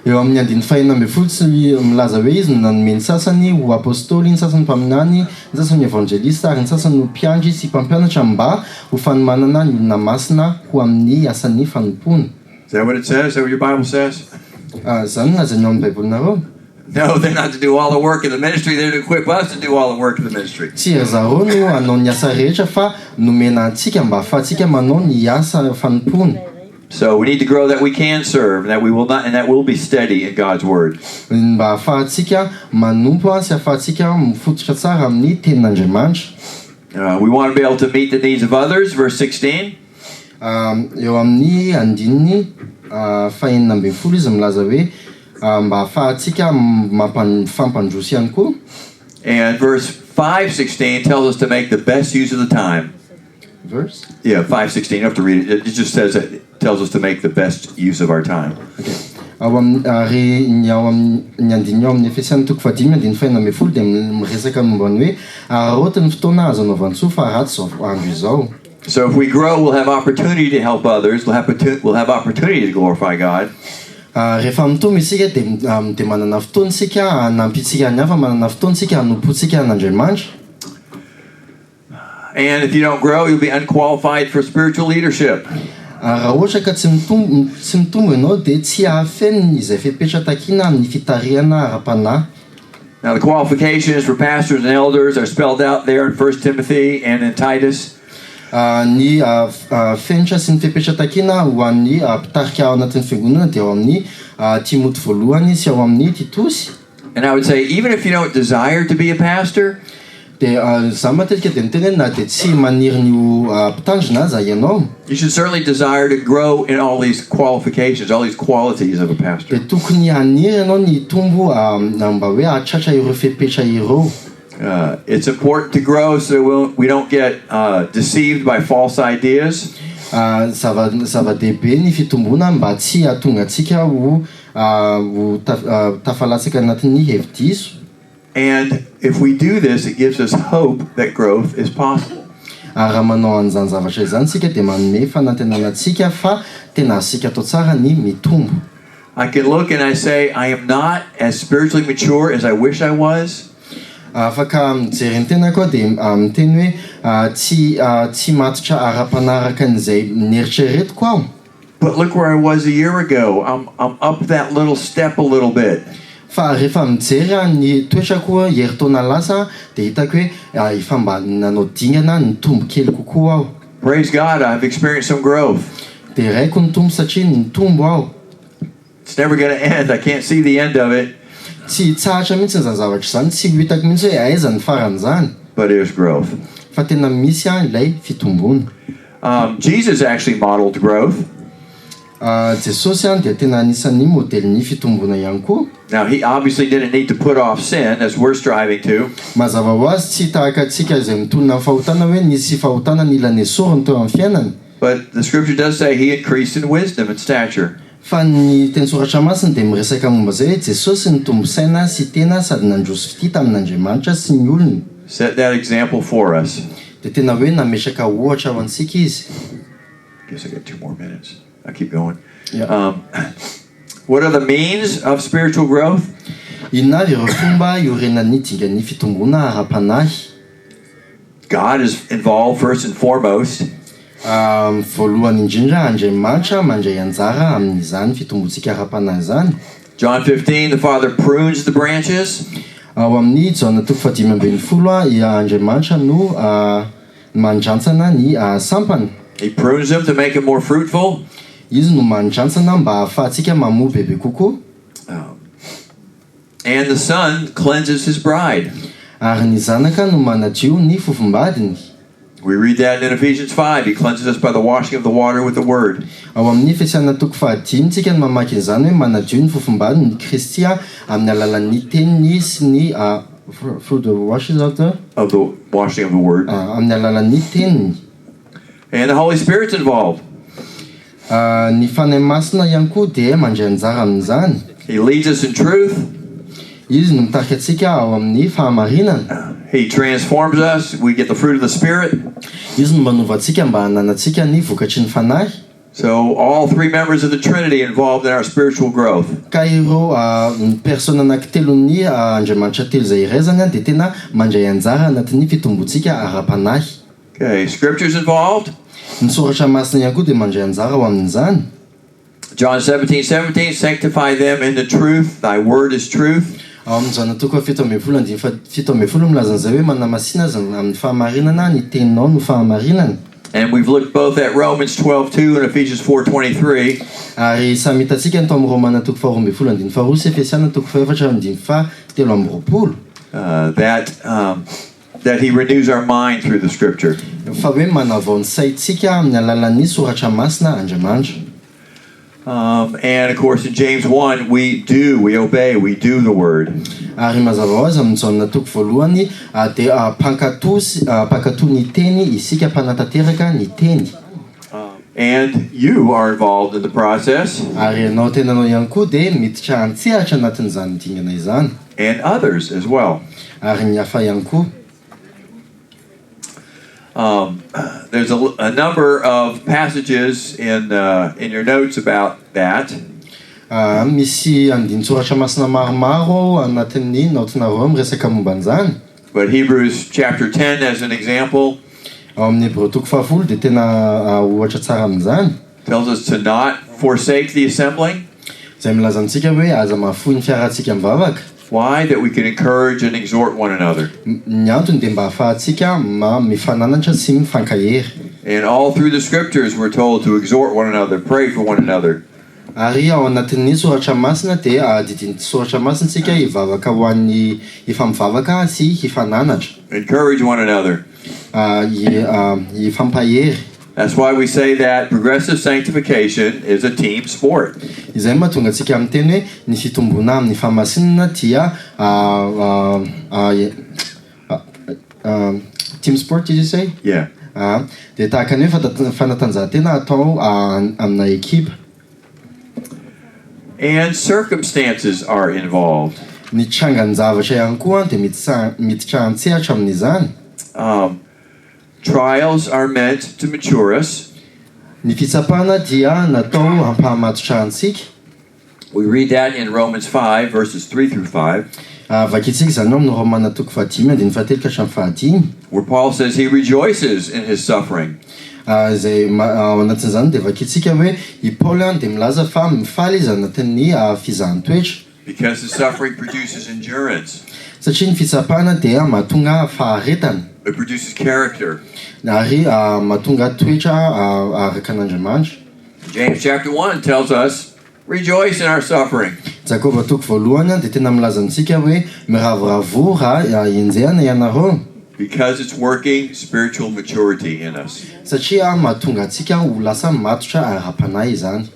B: Eo amin'ny andininy faha-16 tsy milaza hoe izy no nanome ny sasany ho apostoly, ny sasany mpaminany, ny sasany ho evanjelista ary ny sasany ho mpiandry sy mpampianatra mba ho fanomanana ny olona masina ho amin'ny asan'ny fanompoana.
A: Is that what it says? Is that what your Bible says?
B: Izany no lazainy ao amin'ny Baibolinareo?
A: No, they're not to do all the work in the ministry. They're to equip us to do all the work in the ministry.
B: Tsy ry zareo no hanao ny asa rehetra fa nomena antsika mba ahafahantsika manao ny asa fanompoana.
A: So we need to grow that we can serve and that we will not and that will be steady in God's word.
B: Mba ahafahantsika manompo sy ahafahantsika mifototra tsara amin'ny tenin'Andriamanitra.
A: We want to be able to meet the needs of others, verse 16.
B: Eo amin'ny andininy fahenina ambin'ny folo izy milaza hoe mba ahafahantsika fampandroso ihany koa.
A: And verse 5:16 tells us to make the best use of the time.
B: Verse?
A: Yeah, 5:16. You have to read it. It just says that it tells us to make the best use of our time.
B: Ao amin'ny ary ny ao amin'ny andininy ao amin'ny Efesiana toko fahadimy andininy fahenina ambin'ny folo dia miresaka momba ny hoe araraoty ny fotoana azo anaovan-tsoa fa ratsy izao andro izao.
A: So if we grow, we'll have opportunity to help others. We'll have opportunity to glorify God.
B: Rehefa mitombo isika dia manana fotoana isika hanampitsika ny hafa, manana fotoana isika hanompotsika an'Andriamanitra.
A: And if you don't grow, you'll be unqualified for spiritual leadership.
B: Ary raha ohatra ka tsy mitombo ianao dia tsy hahafeno izay fepetra takina amin'ny fitarihana ara-panahy.
A: Now, the qualifications for pastors and elders are spelled out there in 1 Timothy and in Titus.
B: Ny fenitra sy ny fepetra takina ho an'ny mpitarika ao anatin'ny fiangonana dia ao amin'ny Timoty voalohany sy ao amin'ny Titosy.
A: And I would say, even if you don't desire to be a pastor,
B: Dia za matetika dia miteny hoe na dia tsy maniry ny ho mpitandrina aza ianao,
A: you should certainly desire to grow in all these qualifications, all these qualities of a pastor.
B: Dia tokony haniry ianao ny hitombo mba hoe hahatratra ireo fepetra ireo.
A: It's important to grow so we don't get deceived by false ideas.
B: Zava-dehibe ny fitomboana mba tsy hahatonga antsika ho tafalatsaka anatin'ny hevi-diso.
A: And if we do this, it gives us hope that growth is possible.
B: Ary raha manao an'izany zavatra izany tsika dia manome fanantenana antsika fa tena azontsika atao tsara ny mitombo.
A: I can look and I say, "I am not as spiritually mature as I wish I was."
B: Afaka mijery ny tenako aho dia miteny hoe tsy matotra ara-panahy an'izay nieritreretiko aho.
A: But look where I was a year ago. I'm up that little step a little bit.
B: Fa rehefa mijery ny toetrako herintaona lasa dia hitako hoe efa mba nanao dingana nitombo kely kokoa aho.
A: Praise God, I've experienced some growth.
B: Dia deraiko ny Tompo satria nitombo aho.
A: It's never going to end. I can't see the end of it,
B: Tsy tsahatra mihitsy zany zavatra zany, tsy ho hitako mihitsy hoe aiza ny faran'izany,
A: but there's growth.
B: Fa tena misy ilay fitomboana.
A: Jesus actually modeled growth.
B: Jesosy dia tena anisan'ny modelin'ny fitomboana ihany koa.
A: Now, he obviously didn't need to put off sin as we're striving to.
B: Mazava ho azy tsy tahaka antsika izay mitolona amin'ny fahotana hoe nisy fahotana nila nesoriny teo amin'ny fiainany.
A: But the scripture does say he increased in wisdom and stature.
B: Fa ny teny soratra masina dia miresaka momba zay hoe Jesosy nitombo saina sy tena sady nandroso fitia tamin'Andriamanitra sy ny olona.
A: Set that example for us.
B: Dia tena hoe nametraka ohatra ho antsika izy.
A: Guess I got 2 more minutes. I'll keep going.
B: Yeah.
A: What are the means of spiritual growth?
B: Inona avy ireo fomba iorenan'ny dingan'ny fitomboana ara-panahy?
A: God is involved first and foremost.
B: Voalohany indrindra Andriamanitra mandray anjara amin'izany fitombontsika ara-panahy zany.
A: John 15, the Father prunes the branches.
B: Ao amin'ny Jaona toko faha-15 i Andriamanitra no mandrantsana ny sampana.
A: He prunes them to make them more fruitful.
B: Izy no mandrantsana mba ahafahantsika mamoa bebe kokoa.
A: And the Son cleanses his bride.
B: Ary ny Zanaka no manadio ny fofombadiny.
A: We read that in Ephesians 5. He cleanses us by the washing of the water with the word.
B: Ao amin'ny Efesiana toko fahadimy tsika no mamaky an'izany hoe manadio ny fofombadiny ny Kristy amin'ny alalan'ny teniny sy ny Through the washes of the
A: Of the washing of the word.
B: Amin'ny alalan'ny teniny.
A: And the Holy Spirit's involved.
B: Ny Fanahy Masina ihany koa dia mandray anjara amin'izany.
A: He leads us in truth.
B: Izy no mitarika antsika ao amin'ny fahamarinana.
A: He transforms us. We get the fruit of the Spirit.
B: Izy no manova antsika mba hananantsika ny vokatry ny Fanahy.
A: So all three members of the Trinity involved in our spiritual growth.
B: Ka ireo persona anankitelon'ny Andriamanitra telo izay iray izany dia tena mandray anjara anatin'ny fitombontsika ara-panahy.
A: Okay, Scripture's involved.
B: Ny Soratra Masina ihany koa dia mandray anjara ao amin'izany.
A: John 17:17, Sanctify them in the truth, thy word is truth.
B: Ao amin'ny Jaona toko faha-17 andininy faha-17 milaza an'izay hoe manamasina azy amin'ny fahamarinana, ny teninao no fahamarinana.
A: And we've looked both at Romans 12:2 and Ephesians 4:23.
B: Ary samy hitantsika ny tao amin'ny Romana toko faha-12 andininy faharoa sy Efesiana toko faha-4 andininy faha-23.
A: That that he renews our mind through the scripture.
B: Fa hoe manavao ny saintsika amin'ny alalan'ny Soratra Masina Andriamanitra.
A: And of course in James 1 we do, we obey, we do the word.
B: Ary mazava ho azy amin'ny Jaona toko voalohany dia mpankatò sy mpankatò ny teny isika, mpanatanteraka ny teny.
A: And you are involved in the process.
B: Ary ianao tenanao ihany koa dia miditra an-tsehatra anatin'izany dingana izany.
A: And others as well.
B: Ary ny hafa ihany koa.
A: There's a number of passages in your notes about that.
B: Misy andinin-tsoratra masina maromaro ao anatin'ny naotinareo miresaka momba an'izany.
A: But Hebrews chapter 10 as an example.
B: Ao amin'ny Hebreo toko fahafolo dia tena ohatra tsara amin'izany.
A: Tells us to not forsake the assembling.
B: Izay milaza amintsika hoe aza mahafoy ny fiarahantsika mivavaka.
A: Why? That we can encourage and exhort one another.
B: Ny antony dia mba hahafahantsika mifananatra sy mifankahery.
A: And all through the scriptures we're told to exhort one another, pray for one another.
B: Ary ao anatin'ny soratra masina dia didin'ny soratra masina isika hivavaka ho an'ny hifampivavaka sy hifananatra.
A: Encourage one another.
B: Hifampahery.
A: That's why we say that progressive sanctification is a team sport.
B: Izay no mahatonga antsika miteny hoe ny fitomboana amin'ny fahamasinana dia team sport, did you say?
A: Yeah.
B: Dia tahaka ny hoe fanatanjahantena atao amina ekipa.
A: And circumstances are involved.
B: Ny trangan-javatra ihany koa dia miditra an-tsehatra amin'izany.
A: Trials are meant to mature us.
B: Ny fitsapana dia natao hampahamatotra antsika.
A: We read that in Romans 5 verses 3 through 5.
B: Vakintsika izany ao amin'ny Romana toko fahadimy andininy fahatelo ka hatramin'ny fahadimy.
A: Where Paul says he rejoices in his suffering.
B: Izay ao anatin'izany dia vakintsika hoe i Paoly dia milaza fa mifaly izy anatin'ny fizahan-toetra.
A: Because the suffering produces endurance.
B: Satria ny fitsapana dia mahatonga faharetana.
A: It produces character.
B: Ary mahatonga toetra araka an'Andriamanitra.
A: James chapter 1 tells us, rejoice in our suffering.
B: Jakoba toko voalohany dia tena milaza amintsika hoe miravoravo raha enjehana ianareo.
A: Because it's working spiritual maturity in us.
B: Satria mahatonga antsika ho lasa matotra ara-panahy izany.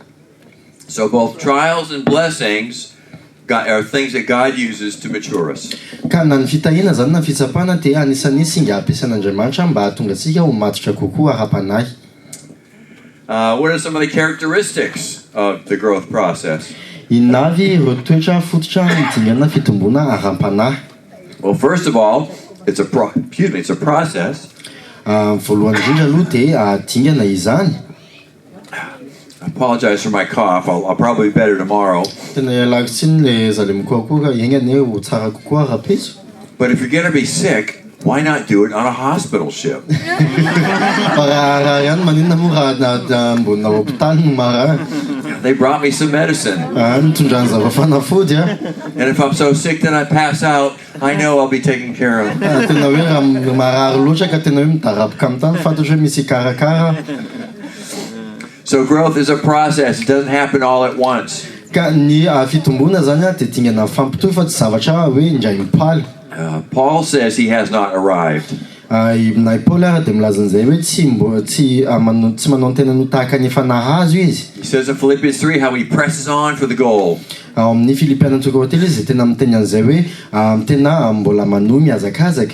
A: So both trials and blessings are things that God uses to mature us.
B: Ka na ny fitahiana zany na ny fitsapana dia anisan'ny singa ampiasain'Andriamanitra mba hahatonga antsika ho matotra kokoa ara-panahy.
A: What are some of the characteristics of the growth process?
B: Inona avy ireo toetra fototra amin'ny dingana fitomboana ara-panahy?
A: Well, first of all, it's a pro excuse me, it's a process.
B: Voalohany indrindra aloha dia dingana izany.
A: I apologize for my cough. I'll probably be better tomorrow.
B: Tena ialako tsiny le za le mikohakohaka, enga anie ho tsara kokoa rahampitso.
A: But if you're going to be sick, why not do it on a hospital ship?
B: Fa raha raha ihany maninona moa raha na ambonina hopitaly no marary?
A: They brought me some medicine.
B: Nitondrany zava-fanafody a.
A: And if I'm so sick that I pass out, I know I'll be taken care of.
B: Tena hoe raha marary loatra ka tena hoe midaraboka amin'ny tany, fantatro hoe misy hikarakara.
A: So growth is a process. It doesn't happen all at once.
B: Ka ny fitomboana zany a dia dingana mifampitohy fa tsy zavatra hoe indray mipaly.
A: Paul says he has not arrived.
B: Na i Paoly ara dia milaza an'izay hoe tsy mbo- tsy mano- tsy manao ny tenany ho tahaka ny efa nahazo izy.
A: He says in Philippians 3 how he presses on for the goal.
B: Ao amin'ny Filipiana toko fahatelo izy dia tena miteny an'izay hoe tena mbola manohy mihazakazaka.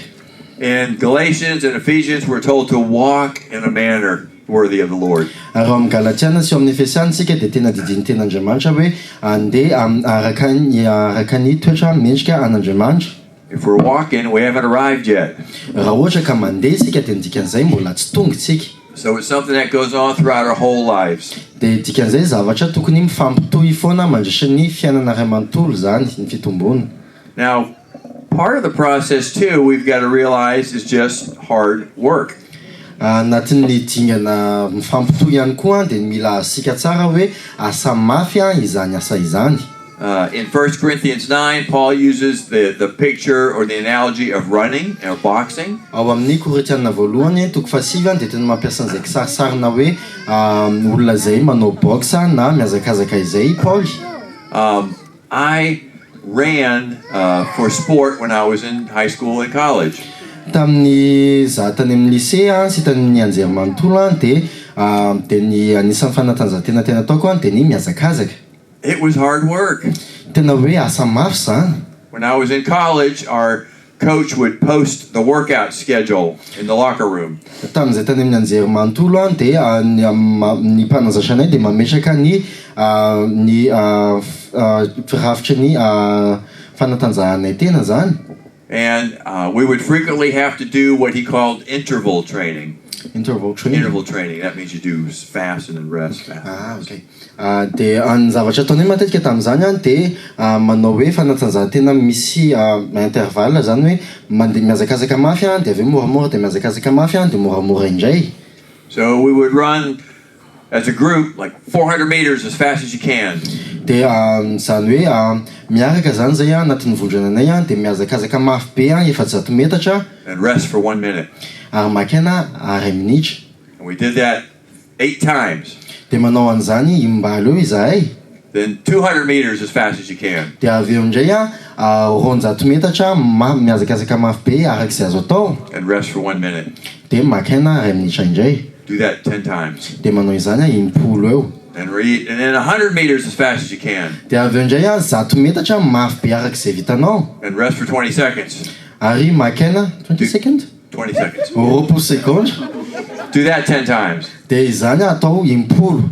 A: In Galatians and Ephesians we're told to walk in a manner worthy of the Lord.
B: Ary ao amin'ny Galatiana sy ao amin'ny Efesiana isika dia tena didian'ny Tenin'Andriamanitra hoe andeha araka ny araka ny toetra mendrika an'Andriamanitra.
A: If we're walking, we haven't arrived yet.
B: Raha ohatra ka mandeha isika dia ny dikan'izay mbola tsy tonga isika.
A: So it's something that goes on throughout our whole lives.
B: Dia dikan'izay zavatra tokony mifampitohy foana mandritra ny fiainana iray manontolo izany ny fitomboana.
A: Now, part of the process too, we've got to realize is just hard work.
B: Anatin'ny dingana mifampitohy ihany koa dia mila azontsika tsara hoe asa mafy izany asa izany.
A: In 1 Corinthians 9, Paul uses the picture or the analogy of running or boxing.
B: Ao amin'ny Korintiana voalohany toko fahasivy dia tena mampiasa an'izay kisarisarina hoe olona izay manao boxe na mihazakazaka izay i Paoly.
A: I ran for sport when I was in high school and college.
B: Tamin'ny za tany amin'ny lycée sy tany amin'ny anjerimanontolo dia dia ny anisan'ny fanatanjahantena tena ataoko dia ny mihazakazaka.
A: It was hard work.
B: Tena hoe asa mafy zany.
A: When I was in college, our coach would post the workout schedule in the locker room.
B: Tamin'izay tany amin'ny anjerimanontolo dia ny mpanazatra anay dia mametraka ny ny firafitry ny fanatanjahanay tena zany.
A: And we would frequently have to do what he called interval training.
B: Interval training.
A: Interval training. That means you do fast and then rest, fast.
B: Ah, okay. Dia ny zavatra ataonay matetika tamin'izany dia manao hoe fanatanjahantena misy intervalle zany hoe mandeha mihazakazaka mafy dia avy eo moramora dia mihazakazaka mafy dia moramora indray.
A: So we would run as a group like 400 meters as fast as you can.
B: Dia zany hoe miaraka zany zay anatin'ny vondrona anay dia mihazakazaka mafy be 400 metatra.
A: And rest for 1 minute.
B: Ary maka aina iray minitra.
A: And we did that 8 times.
B: Dia manao an'izany imbalo eo izahay.
A: Then 200 meters as fast as you can.
B: Dia avy eo indray 200 metatra mihazakazaka mafy be araka izay azo atao.
A: And rest for 1 minute.
B: Dia maka aina iray minitra indray.
A: Do that 10 times.
B: Dia manao izany impolo eo.
A: And read, and then 100 meters as fast as you can.
B: Dia avy eo indray 100 metatra mafy be araka izay vitanao.
A: And rest for 20 seconds.
B: Ary maka aina 20 seconds?
A: 20 seconds.
B: 20 segondra.
A: Do that 10 times.
B: Dia izany atao impolo.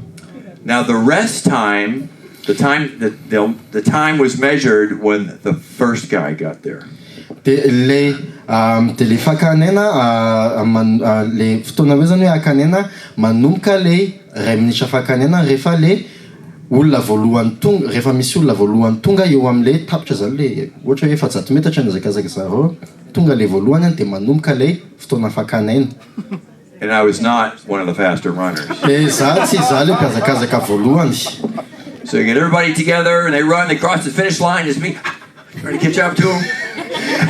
A: Now the rest time, the time the time was measured when the first guy got there.
B: Dia le dia le fakana aina le fotoana hoe zany hoe hakana aina manomboka le iray minitra fakana aina rehefa le olona voalohany tonga, rehefa misy olona voalohany tonga eo amin'le tapitra zany le ohatra hoe 400 metatra ny hazakazaka zareo, tonga le voalohany dia manomboka le fotoana fakana aina.
A: And I was not one of the faster runners.
B: Dia za tsy za le mpihazakazaka voalohany.
A: So you get everybody together and they run, they cross the finish line, it's me trying to catch up to them.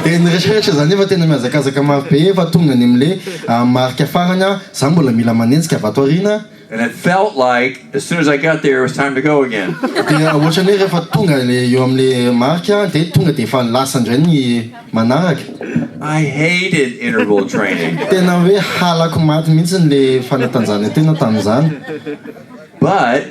B: Dia ny rehetrarehetra zany efa tena mihazakazaka mafy be efa tonga any amin'le marika farany za mbola mila manenjika avy ato aoriana.
A: And it felt like as soon as I got there, it was time to go again.
B: Dia ohatrany hoe rehefa tonga le eo amin'le marika dia tonga dia efa lasa indray ny manaraka.
A: I hated interval training.
B: Tena hoe halako maty mihitsy le fanatanjahana tena tamin'izany.
A: But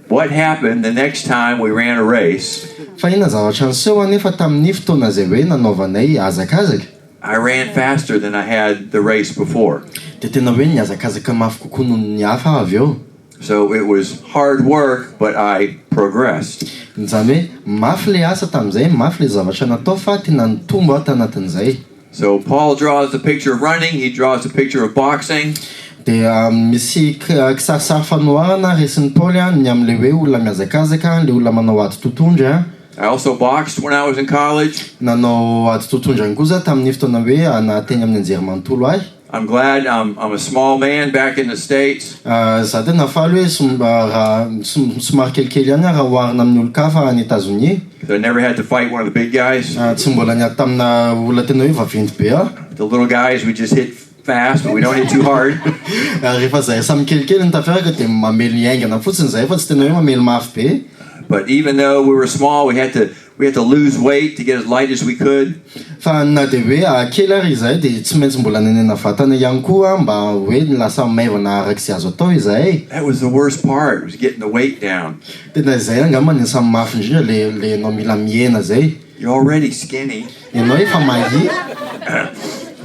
A: what happened the next time we ran a race?
B: Fa inona zavatra niseho anefa tamin'ny fotoana izay hoe nanaovanay hazakazaka?
A: I ran faster than I had the race before.
B: Dia tena hoe nihazakazaka mafy kokoa noho ny hafa avy eo.
A: So it was hard work, but I progressed.
B: Izany hoe mafy le asa tamin'izay, mafy le zavatra natao fa tena nitombo aho tanatin'izay.
A: So Paul draws the picture of running, he draws the picture of boxing.
B: Dia misy kisarisary fanoharana resin'i Paoly ny amin'ilay hoe olona mihazakazaka, le olona manao ady totohondry.
A: I also boxed when I was in college.
B: Nanao ady totohondry ihany koa za tamin'ny fotoana hoe nahateny amin'ny anjerimanontolo ahy.
A: I'm glad I'm a small man back in the States.
B: Za tena faly hoe raha somary kelikely ihany raha oharina amin'ny olon-kafa any Etazonia.
A: I never had to fight one of the big guys.
B: Tsy mbola niady tamina olona tena hoe vaventy be aho.
A: The little guys we just hit fast, but we don't hit too hard.
B: Rehefa zahay samy kelikely ny tafiaraka dia mamely haingana fotsiny zahay fa tsy tena hoe mamely mafy be.
A: But even though we were small, we had to lose weight to get as light as we could.
B: Fa na dia hoe kely ary izahay dia tsy maintsy mbola nanena vatana ihany koa mba hoe lasa maivana araka izay azo atao izahay.
A: That was the worst part, was getting the weight down.
B: Tena izay angamba ny anisan'ny mafy indrindra le le ianao mila mihena zay.
A: You're already skinny.
B: Ianao efa mahia.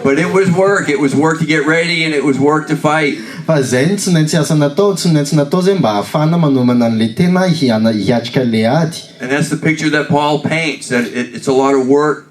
A: But it was work. It was work to get ready and it was work to fight.
B: Fa zay no tsy maintsy asa natao, tsy maintsy natao zay mba ahafahana manomana an'le tena hiana- hiatrika le ady.
A: And that's the picture that Paul paints, that it's a lot of work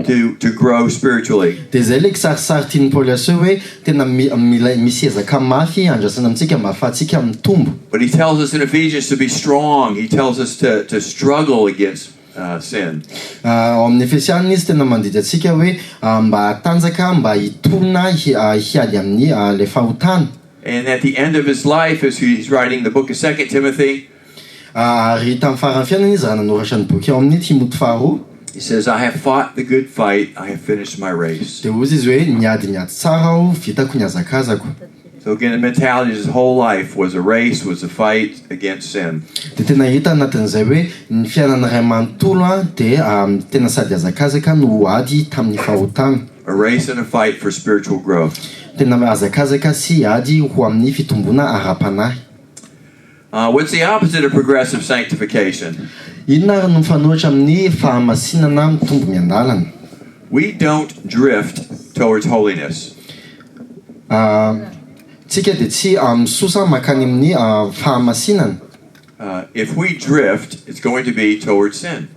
A: to grow spiritually.
B: Dia zay le kisarisary tian'i Paoly aseho hoe tena mi- mila misy ezaka mafy andrasana amintsika mba ahafahantsika mitombo.
A: But he tells us in Ephesians to be strong. He tells us to struggle against sin.
B: Ao amin'ny Efesianina izy tena mandidy antsika hoe mba hatanjaka, mba hitolona hi- hiady amin'ny ilay fahotana.
A: And at the end of his life, as he's writing the book of 2 Timothy,
B: Ary tamin'ny faran'ny fiainany izy raha nanoratra ny boky ao amin'ny Timoty faharoa,
A: he says, "I have fought the good fight, I have finished my race."
B: dia hoy izy hoe niady ny ady tsara aho, vitako ny hazakazako.
A: So again, the mentality his whole life was a race, was a fight against sin.
B: Dia tena hita anatin'izay hoe ny fiainana iray manontolo dia tena sady hazakazaka no ady tamin'ny fahotana.
A: A race and a fight for spiritual growth.
B: Tena hazakazaka sy ady ho amin'ny fitomboana ara-panahy.
A: What's the opposite of progressive sanctification?
B: Inona ary no mifanohitra amin'ny fahamasinana mitombo miandalana?
A: We don't drift towards holiness.
B: Tsika dia tsy misosa mankany amin'ny fahamasinana.
A: If we drift, it's going to be towards sin.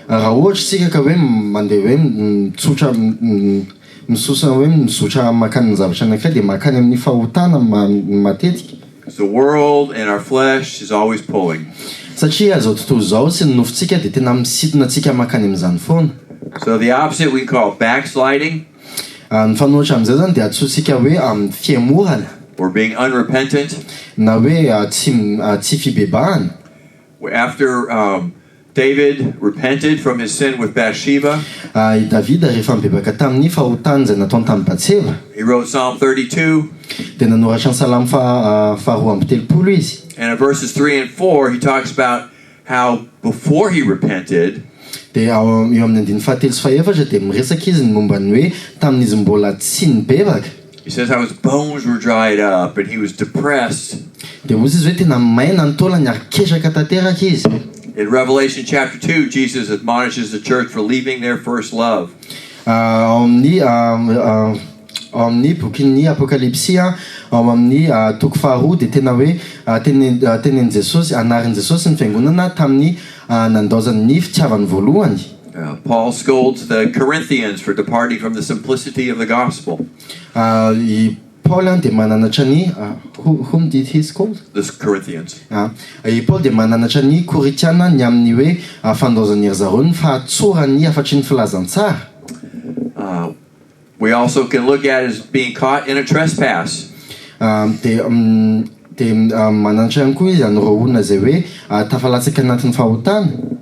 B: Raha ohatra isika ka hoe mandeha hoe mitsotra misosa hoe mizotra mankany amin'ny zavatra anankiray dia mankany amin'ny fahotana matetika.
A: The world and our flesh is always pulling.
B: Satria izao tontolo izao sy ny nofontsika dia tena misintona antsika mankany amin'izany foana.
A: So the opposite we call backsliding.
B: Ny fanohitra amin'izay izany dia antsointsika hoe amin'ny fihemorana.
A: Or being unrepentant.
B: Na hoe tsy tsy fibebahana.
A: After David repented from his sin with Bathsheba.
B: I Davida rehefa nibebaka tamin'ny fahotany izay nataony tamin'i Batseba.
A: He wrote Psalm 32.
B: Dia nanoratra ny Salamo faha-32 izy.
A: And in verses 3 and 4 he talks about how before he repented.
B: Dia ao eo amin'ny andininy fahatelo sy fahefatra dia miresaka izy ny momba ny hoe tamin'izy mbola tsy nibebaka.
A: He says how his bones were dried up and he was depressed.
B: Dia hoy izy hoe tena maina ny taolany ary ketraka tanteraka izy.
A: In Revelation chapter 2, Jesus admonishes the church for leaving their first love.
B: Ao amin'ny ao amin'ny bokin'ny Apokalypsy ao amin'ny toko faharoa dia tena hoe tenen tenenin'i Jesosy, anarin'i Jesosy ny fiangonana tamin'ny nandaozany ny fitiavany voalohany.
A: Paul scolds the Corinthians for departing from the simplicity of the gospel.
B: I Paoly dia mananatra ny whom did he scold?
A: The Corinthians.
B: I Paoly dia mananatra ny Korintiana ny amin'ny hoe fandaozan'ny ry zareo ny fahatsoran'ny hafatry ny filazantsara.
A: We also can look at as being caught in a trespass.
B: Dia dia mananatra ihany koa izy an'ireo olona izay hoe tafalatsaka anatin'ny fahotana.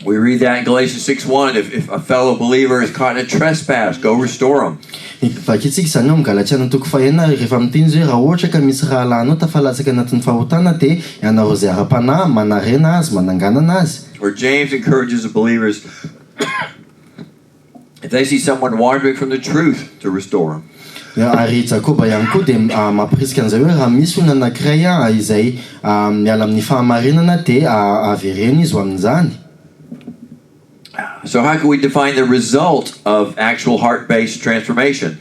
A: We read that in Galatians 6:1. If a fellow believer is caught in a trespass, go restore him.
B: Vakintsika izany ao amin'ny Galatiana toko fahenina rehefa miteny izy hoe raha ohatra ka misy rahalahinao tafalatsaka anatin'ny fahotana dia ianareo izay ara-panahy manarena azy, mananganana azy.
A: Or James encourages the believers if they see someone wandering from the truth to restore him.
B: Ary i Jakoba ihany koa dia mampirisika an'izay hoe raha misy olona anankiray izay miala amin'ny fahamarinana dia avereno izy ho amin'izany.
A: So how can we define the result of actual heart-based transformation?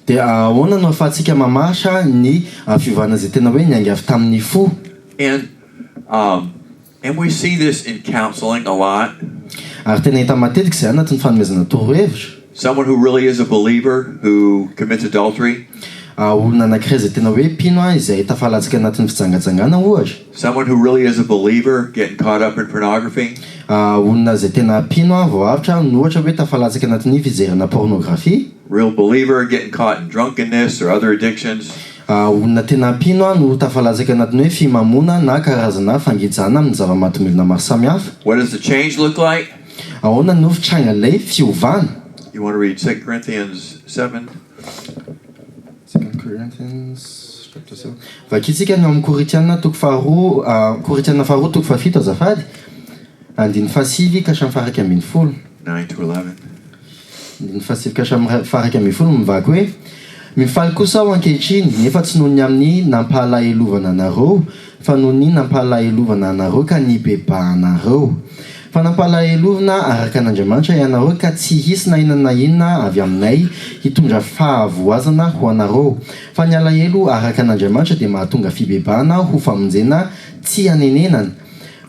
B: Dia ahoana no ahafahantsika mamaritra ny fiovana izay tena hoe niainga avy tamin'ny fo?
A: And and we see this in counseling a lot.
B: Ary tena hita matetika izay anatin'ny fanomezana torohevitra.
A: Someone who really is a believer who commits adultery.
B: Olona anankiray izay tena hoe mpino izay tafalatsaka anatin'ny fijangajangana ohatra.
A: Someone who really is a believer getting caught up in pornography.
B: Olona izay tena mpino voavotra no ohatra hoe tafalatsaka anatin'ny fijerena pornografia.
A: Real believer getting caught in drunkenness or other addictions.
B: Olona tena mpino no tafalatsaka anatin'ny hoe fimamoana na karazana fangejana amin'ny zava-mahadomelina maro samihafa.
A: What does the change look like?
B: Ahoana no fitrangan'ilay fiovana?
A: You want to read 2 Corinthians 7?
B: 2 Corinthians chapter 7. Vakintsika ny ao amin'ny Korintiana toko faharoa, Korintiana faharoa toko fahafito azafady, andininy fahasivy ka hatramin'ny faha-iraika ambin'ny folo.
A: 9 to 11.
B: Andininy fahasivy ka hatramin'ny faha-11 mivaky hoe, Mifaly kosa aho ankehitriny, nefa tsy noho ny amin'ny nampahalahelovana anareo, fa noho ny nampahalahelovana anareo ka nibebahanareo. Fa nampahalahelovina araka an'Andriamanitra ianareo ka tsy hisy na inona na inona avy aminay hitondra fahavoazana ho anareo. Fa ny alahelo araka an'Andriamanitra dia mahatonga fibebahana ho famonjena tsy hanenenana.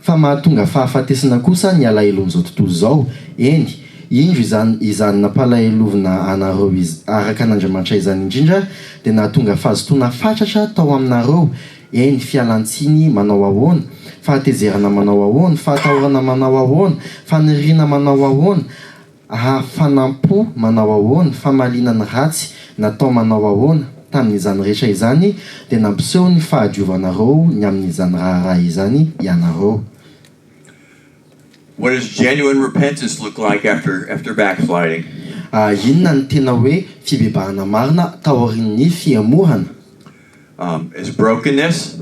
B: Fa mahatonga fahafatesana kosa ny alahelon'izao tontolo izao, eny, indro izany izany nampalahelovina anareo iz, araka an'Andriamanitra izany indrindra dia nahatonga fahazotoana fatratra tao aminareo, eny, fialan-tsiny manao ahoana, fahatezerana manao ahoana, fahatahorana manao ahoana, faniriana manao ahoana, hafanam-po manao ahoana, famaliana ny ratsy natao manao ahoana, tamin'izany rehetra izany dia nampiseho ny fahadiovanareo ny amin'izany raharaha izany ianareo.
A: What does genuine repentance look like after after backsliding?
B: Inona no tena hoe fibebahana marina taorian'ny fihemorana?
A: Is brokenness.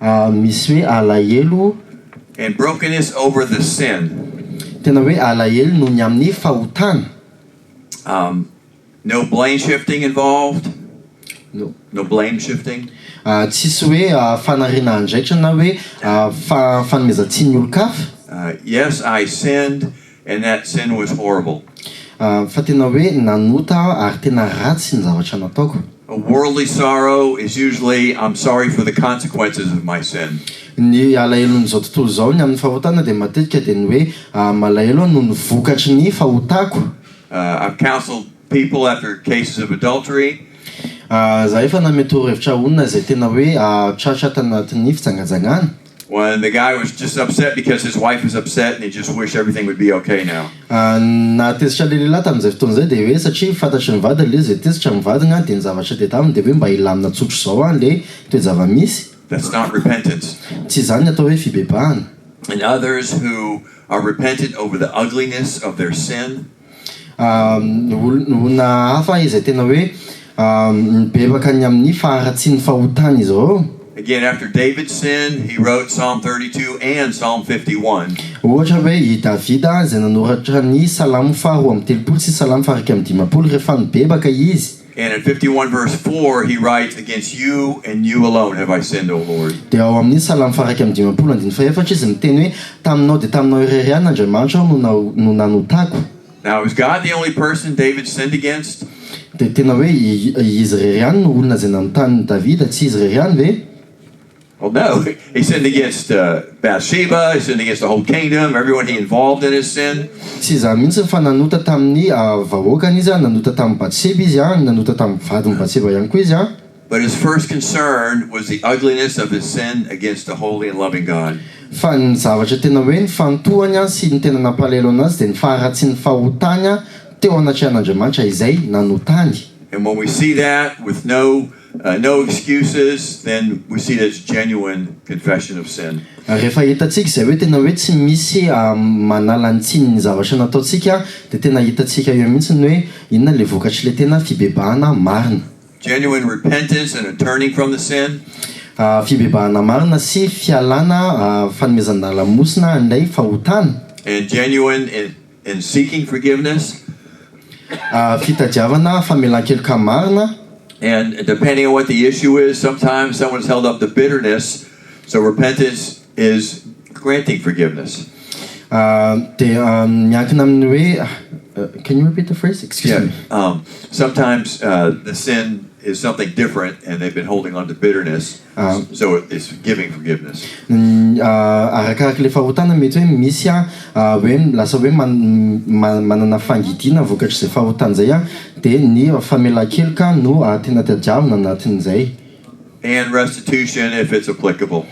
B: Misy hoe alahelo.
A: And brokenness over the sin.
B: Tena hoe alahelo noho ny amin'ny fahotana.
A: No blame shifting involved.
B: No.
A: No blame shifting.
B: Tsisy hoe fanariana andraikitra na hoe fanomezan-tsiny ny olon-kafa.
A: Yes, I sinned and that sin was horrible.
B: Fa tena hoe nanota aho ary tena ratsy ny zavatra nataoko.
A: A worldly sorrow is usually I'm sorry for the consequences of my sin.
B: Ny alahelon'izao tontolo izao ny amin'ny fahotana dia matetika dia ny hoe malahelo aho noho ny vokatry ny fahotako.
A: I've counseled people after cases of adultery.
B: Izaho efa nanome torohevitra olona izay tena hoe tratra tanatin'ny fijangajangana.
A: When the guy was just upset because his wife was upset and he just wished everything would be okay now.
B: Ny nahatezitra ilay lehilahy tamin'izay fotoana izay dia hoe satria fantatry ny vadiny ilay izy dia tezitra ny vadiny an, dia ny zavatra tadiaviny dia hoe mba hilamina tsotra izao an ilay toe-java-misy.
A: That's not repentance.
B: Tsy izany ny atao hoe fibebahana.
A: And others who are repentant over the ugliness of their sin.
B: Olona hafa izay tena hoe mibebaka ny amin'ny faharatsian'ny fahotany izy ireo.
A: Again, after David sinned, he wrote Psalm 32 and Psalm 51.
B: Ohatra hoe i Davida izay nanoratra ny Salamo faha-32 sy Salamo faha-51 rehefa nibebaka izy.
A: And in 51 verse 4 he writes, Against you and you alone have I sinned, O Lord.
B: Dia ao amin'ny Salamo faha-51 andininy fahefatra izy miteny hoe, Taminao dia taminao irery ihany, Andriamanitra aho, no no nanotako.
A: Now is God the only person David sinned against?
B: Dia tena hoe izy irery ihany no olona izay nanotanin'i Davida, tsy izy irery ihany ve?
A: Well no, he sinned against Bathsheba, he sinned against the whole kingdom, everyone he involved in his sin.
B: Tsy izany mihitsy fa nanota tamin'ny vahoakany izy, nanota tamin'i Batseba izy, nanota tamin'ny vadin'i Batseba ihany koa izy.
A: But his first concern was the ugliness of his sin against a holy and loving God.
B: Fa ny zavatra tena hoe nifantohany sy ny tena nampalahelo anazy dia ny faharatsian'ny fahotany teo anatrehan'Andriamanitra izay nanotany.
A: And when we see that with no no excuses, then we see that it's genuine confession of sin.
B: Rehefa hitantsika izay hoe tena hoe tsy misy manala ny tsiny ny zavatra nataontsika dia tena hitantsika eo mihitsy ny hoe inona ilay vokatr'ilay tena fibebahana marina.
A: Genuine repentance and a turning from the sin.
B: Fibebahana marina sy fialana fanomezana lamosina an'ilay fahotana.
A: And genuine in in seeking forgiveness.
B: Fitadiavana famelan-keloka marina.
A: And depending on what the issue is, sometimes someone's held up the bitterness, so repentance is granting forgiveness.
B: Dia miankina amin'ny hoe, can you repeat the phrase? Excuse me.
A: Sometimes the sin is something different and they've been holding on to bitterness, so it's giving forgiveness.
B: Arakaraka ilay fahotana mety hoe misy hoe lasa hoe manana fangidiana vokatr'izay fahotana izay dia ny famelan-keloka no tena tadiavina anatin'izay.
A: And restitution if it's applicable.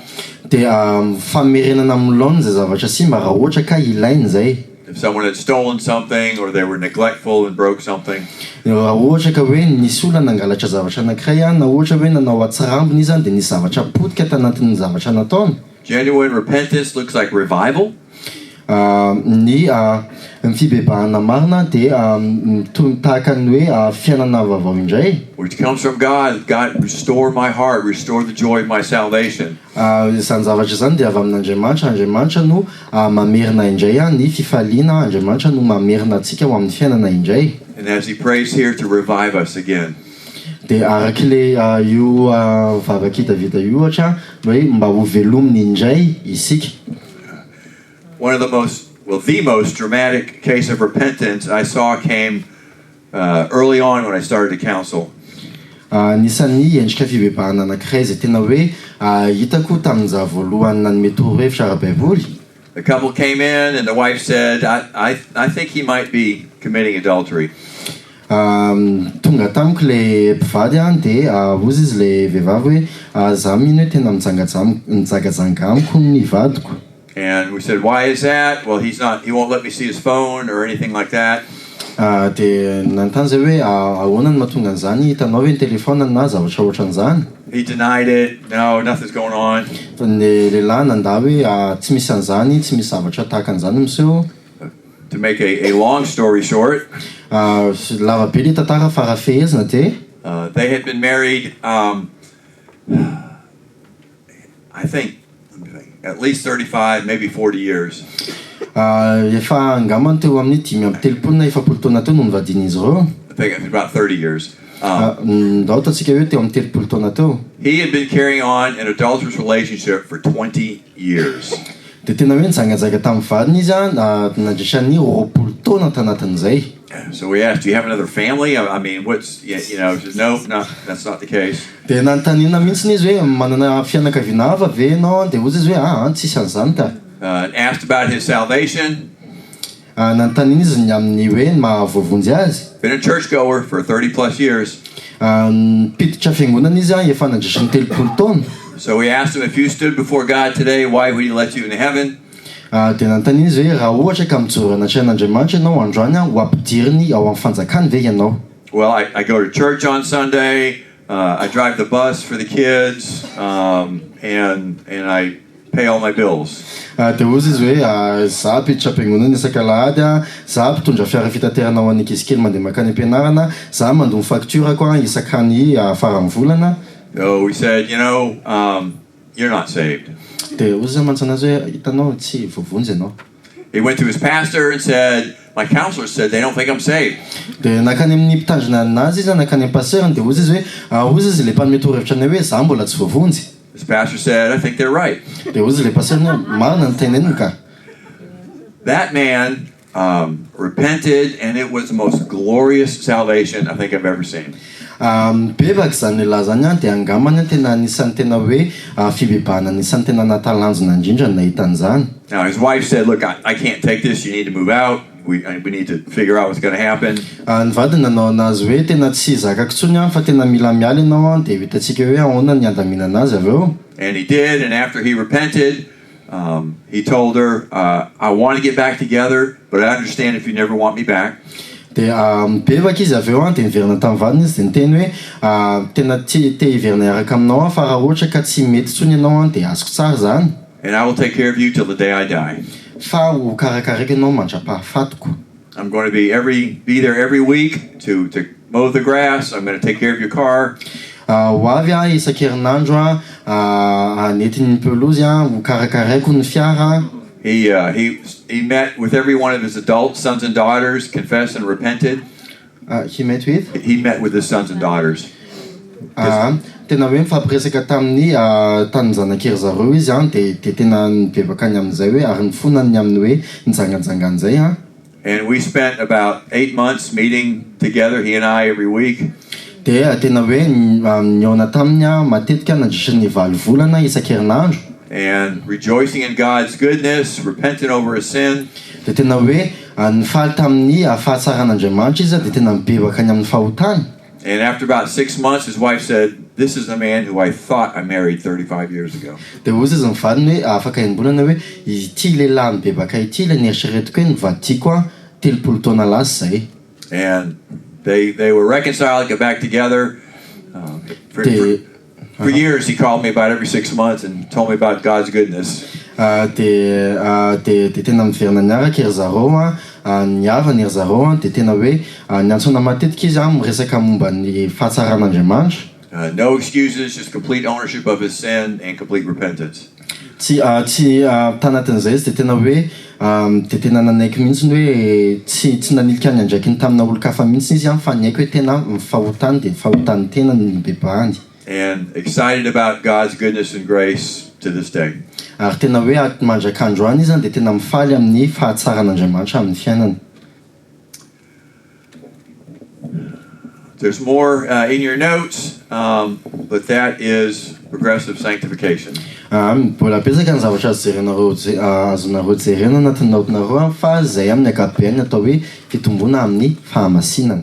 B: Dia famerenana amin'ny laoniny izay zavatra simba raha ohatra ka ilaina izay.
A: If someone had stolen something or they were neglectful and broke something.
B: Raha ohatra ka hoe nisy olona nangalatra zavatra anankiray na ohatra hoe nanao atsirambina izy dia nisy zavatra potika tanatin'ny zavatra nataony.
A: Genuine repentance looks like revival.
B: Ny Ny fibebahana marina dia toy tahaka ny hoe fiainana vaovao indray.
A: Which comes from God. God, restore my heart, restore the joy of my salvation.
B: Izany zavatra izany dia avy amin'Andriamanitra. Andriamanitra no mamerina indray ny fifaliana, Andriamanitra no mamerina antsika ho amin'ny fiainana indray.
A: And as he prays here, to revive us again.
B: Dia araka ilay io vavak'i Davida io ohatra hoe mba ho velominy indray isika.
A: One of the most, well, the most dramatic case of repentance I saw came early on when I started to counsel.
B: Anisan'ny endrika fibebahana anankiray izay tena hoe hitako tamin'izaho voalohany nanome torohevitra ara-baiboly.
A: The couple came in and the wife said, I think he might be committing adultery.
B: Tonga tamiko ilay mpivady an, dia hozy izy ilay vehivavy hoe za mino hoe tena mijangajanga amiko ny vadiko.
A: And we said, why is that? Well, he's not, he won't let me see his phone or anything like that.
B: Dia nanontany zay hoe ahoana no mahatonga an'izany, hitanao ve ny telefaoniny na zavatra ohatran'izany?
A: He denied it. No, nothing's going on.
B: Fa ny lehilahy nandà hoe tsy misy an'izany, tsy misy zavatra tahaka an'izany miseho.
A: To make a long story short,
B: Lava be le tantara fa raha fehezina dia
A: they had been married, I think, at least 35, maybe 40 years.
B: Efa angambany teo amin'ny 35 na 40 taona teo no nivadian'izy ireo.
A: I think it was about 30 years.
B: Ndao ataontsika hoe teo amin'ny 30 taona teo.
A: He had been carrying on an adulterous relationship for 20 years.
B: Dia tena hoe nijangajanga tamin'ny vadiny izy nandritra ny 20 taona tanatin'izay.
A: So we asked, do you have another family? I mean, what's, he said, no, no, that's not the case.
B: Dia nanontaniana mihitsy izy hoe manana fianakaviana hafa ve ianao? Dia hoy izy hoe tsisy an'izany ka.
A: And asked about his salvation.
B: Nanontaniana izy ny amin'ny hoe ny mahavoavonjy azy.
A: Been a churchgoer for 30 plus years.
B: Mpiditra fiangonana izy efa nandritra ny 30 taona.
A: So we asked him, if you stood before God today, why would he let you into heaven?
B: Dia nanontaniana izy hoe raha ohatra ka mijoro anatrehan'Andriamanitra ianao androany ho ampidiriny ao amin'ny fanjakany ve ianao?
A: Well, I go to church on Sunday, I drive the bus for the kids, and I pay all my bills.
B: Dia hoy izy hoe za mpiditra am-piangonana isak'alahady, za mpitondra fiara fitaterana ho an'ny ankizy kely mandeha mankany am-pianarana, za mandoa ny facture-ko isakany faran'ny volana.
A: So we said, you're not saved.
B: Dia hoy izy mantsy anazy hoe hitanao tsy voavonjy ianao.
A: He went to his pastor and said, my counselor said they don't think I'm saved.
B: Dia nankany amin'ny mpitandrina anazy izy, nankany amin'ny pasteur, dia hoy izy hoe hoy izy ilay mpanome torohevitra anay hoe za mbola tsy voavonjy.
A: His pastor said, I think they're right.
B: Dia hoy izy ilay pasteur hoe marina ny teneniny ka.
A: That man repented, and it was the most glorious salvation I think I've ever seen.
B: Mibebaka izany lehilahy zany dia angambany tena anisan'ny tena hoe fibebahana anisan'ny tena nahatalanjona indrindra ny nahita an'izany.
A: Now his wife said, look, I can't take this. You need to move out. We need to figure out what's going to happen.
B: Ny vadiny nanao anazy hoe tena tsy zakako intsony fa tena mila miala ianao dia hitantsika hoe ahoana ny andaminana azy avy eo.
A: And he did, and after he repented, he told her, I want to get back together, but I understand if you never want me back.
B: Dia mibebaka izy avy eo dia niverina tamin'ny vadiny izy dia niteny hoe tena te hiverina hiaraka aminao fa raha ohatra ka tsy mety intsony ianao dia azoko tsara izany.
A: And I will take care of you till the day I die.
B: Fa ho karakaraiko ianao mandra-pahafatiko.
A: I'm going to be there every week to mow the grass. I'm going to take care of your car.
B: Ho avy aho isan-kerinandro hanety ny pelouse ho karakaraiko ny fiara.
A: He met with every one of his adult sons and daughters, confessed and repented.
B: He met with?
A: He met with his sons and daughters.
B: Tena hoe mifampiresaka tamin'ny tanin-janakery zareo izy dia tena nibebaka ny amin'izay hoe ary nifona ny amin'ny hoe nijangajanga an'izay.
A: And we spent about 8 months meeting together, he and I, every week.
B: Dia tena hoe nihaona taminy matetika nandritra ny 8 volana isan-kerinandro.
A: And rejoicing in God's goodness, repenting over his sin.
B: Dia tena hoe nifaly tamin'ny fahatsaran'Andriamanitra izy dia tena mibebaka ny amin'ny fahotany.
A: And after about 6 months, his wife said, this is the man who I thought I married 35 years ago.
B: Dia hoy izy mivadiny hoe afaka enim-bolana hoe ity lehilahy mibebaka ity ilay nieritreretiko hoe nivadiko 30 taona lasa izay.
A: And they were reconciled, got back together. For years, he called me about every 6 months and told me about God's goodness.
B: Dia tena miverina niaraka ry zareo. Nihavana ry zareo an, dia tena hoe niantso anah matetika izy an, miresaka momba ny fahatsaran'Andriamanitra.
A: No excuses, just complete ownership of his sin and complete repentance.
B: Tsy tsy tanatin'izay izy dia tena hoe dia tena nanaiky mihitsy hoe tsy tsy nanilika ny andraikiny tamina olon-kafa mihitsy izy an, fa niaiky hoe tena ny fahotany dia ny fahotan'ny tenany no nibebahany.
A: And excited about God's goodness and grace to this day.
B: Ary tena hoe mandrak'androany izy dia tena mifaly amin'ny fahatsaran'Andriamanitra amin'ny fiainany.
A: There's more in your notes, but that is progressive sanctification.
B: Mbola betsaka ny zavatra azo jerenareo azonareo jerena anatin'ny naotinareo fa izay amin'ny ankapobeny atao hoe fitomboana amin'ny fahamasinana.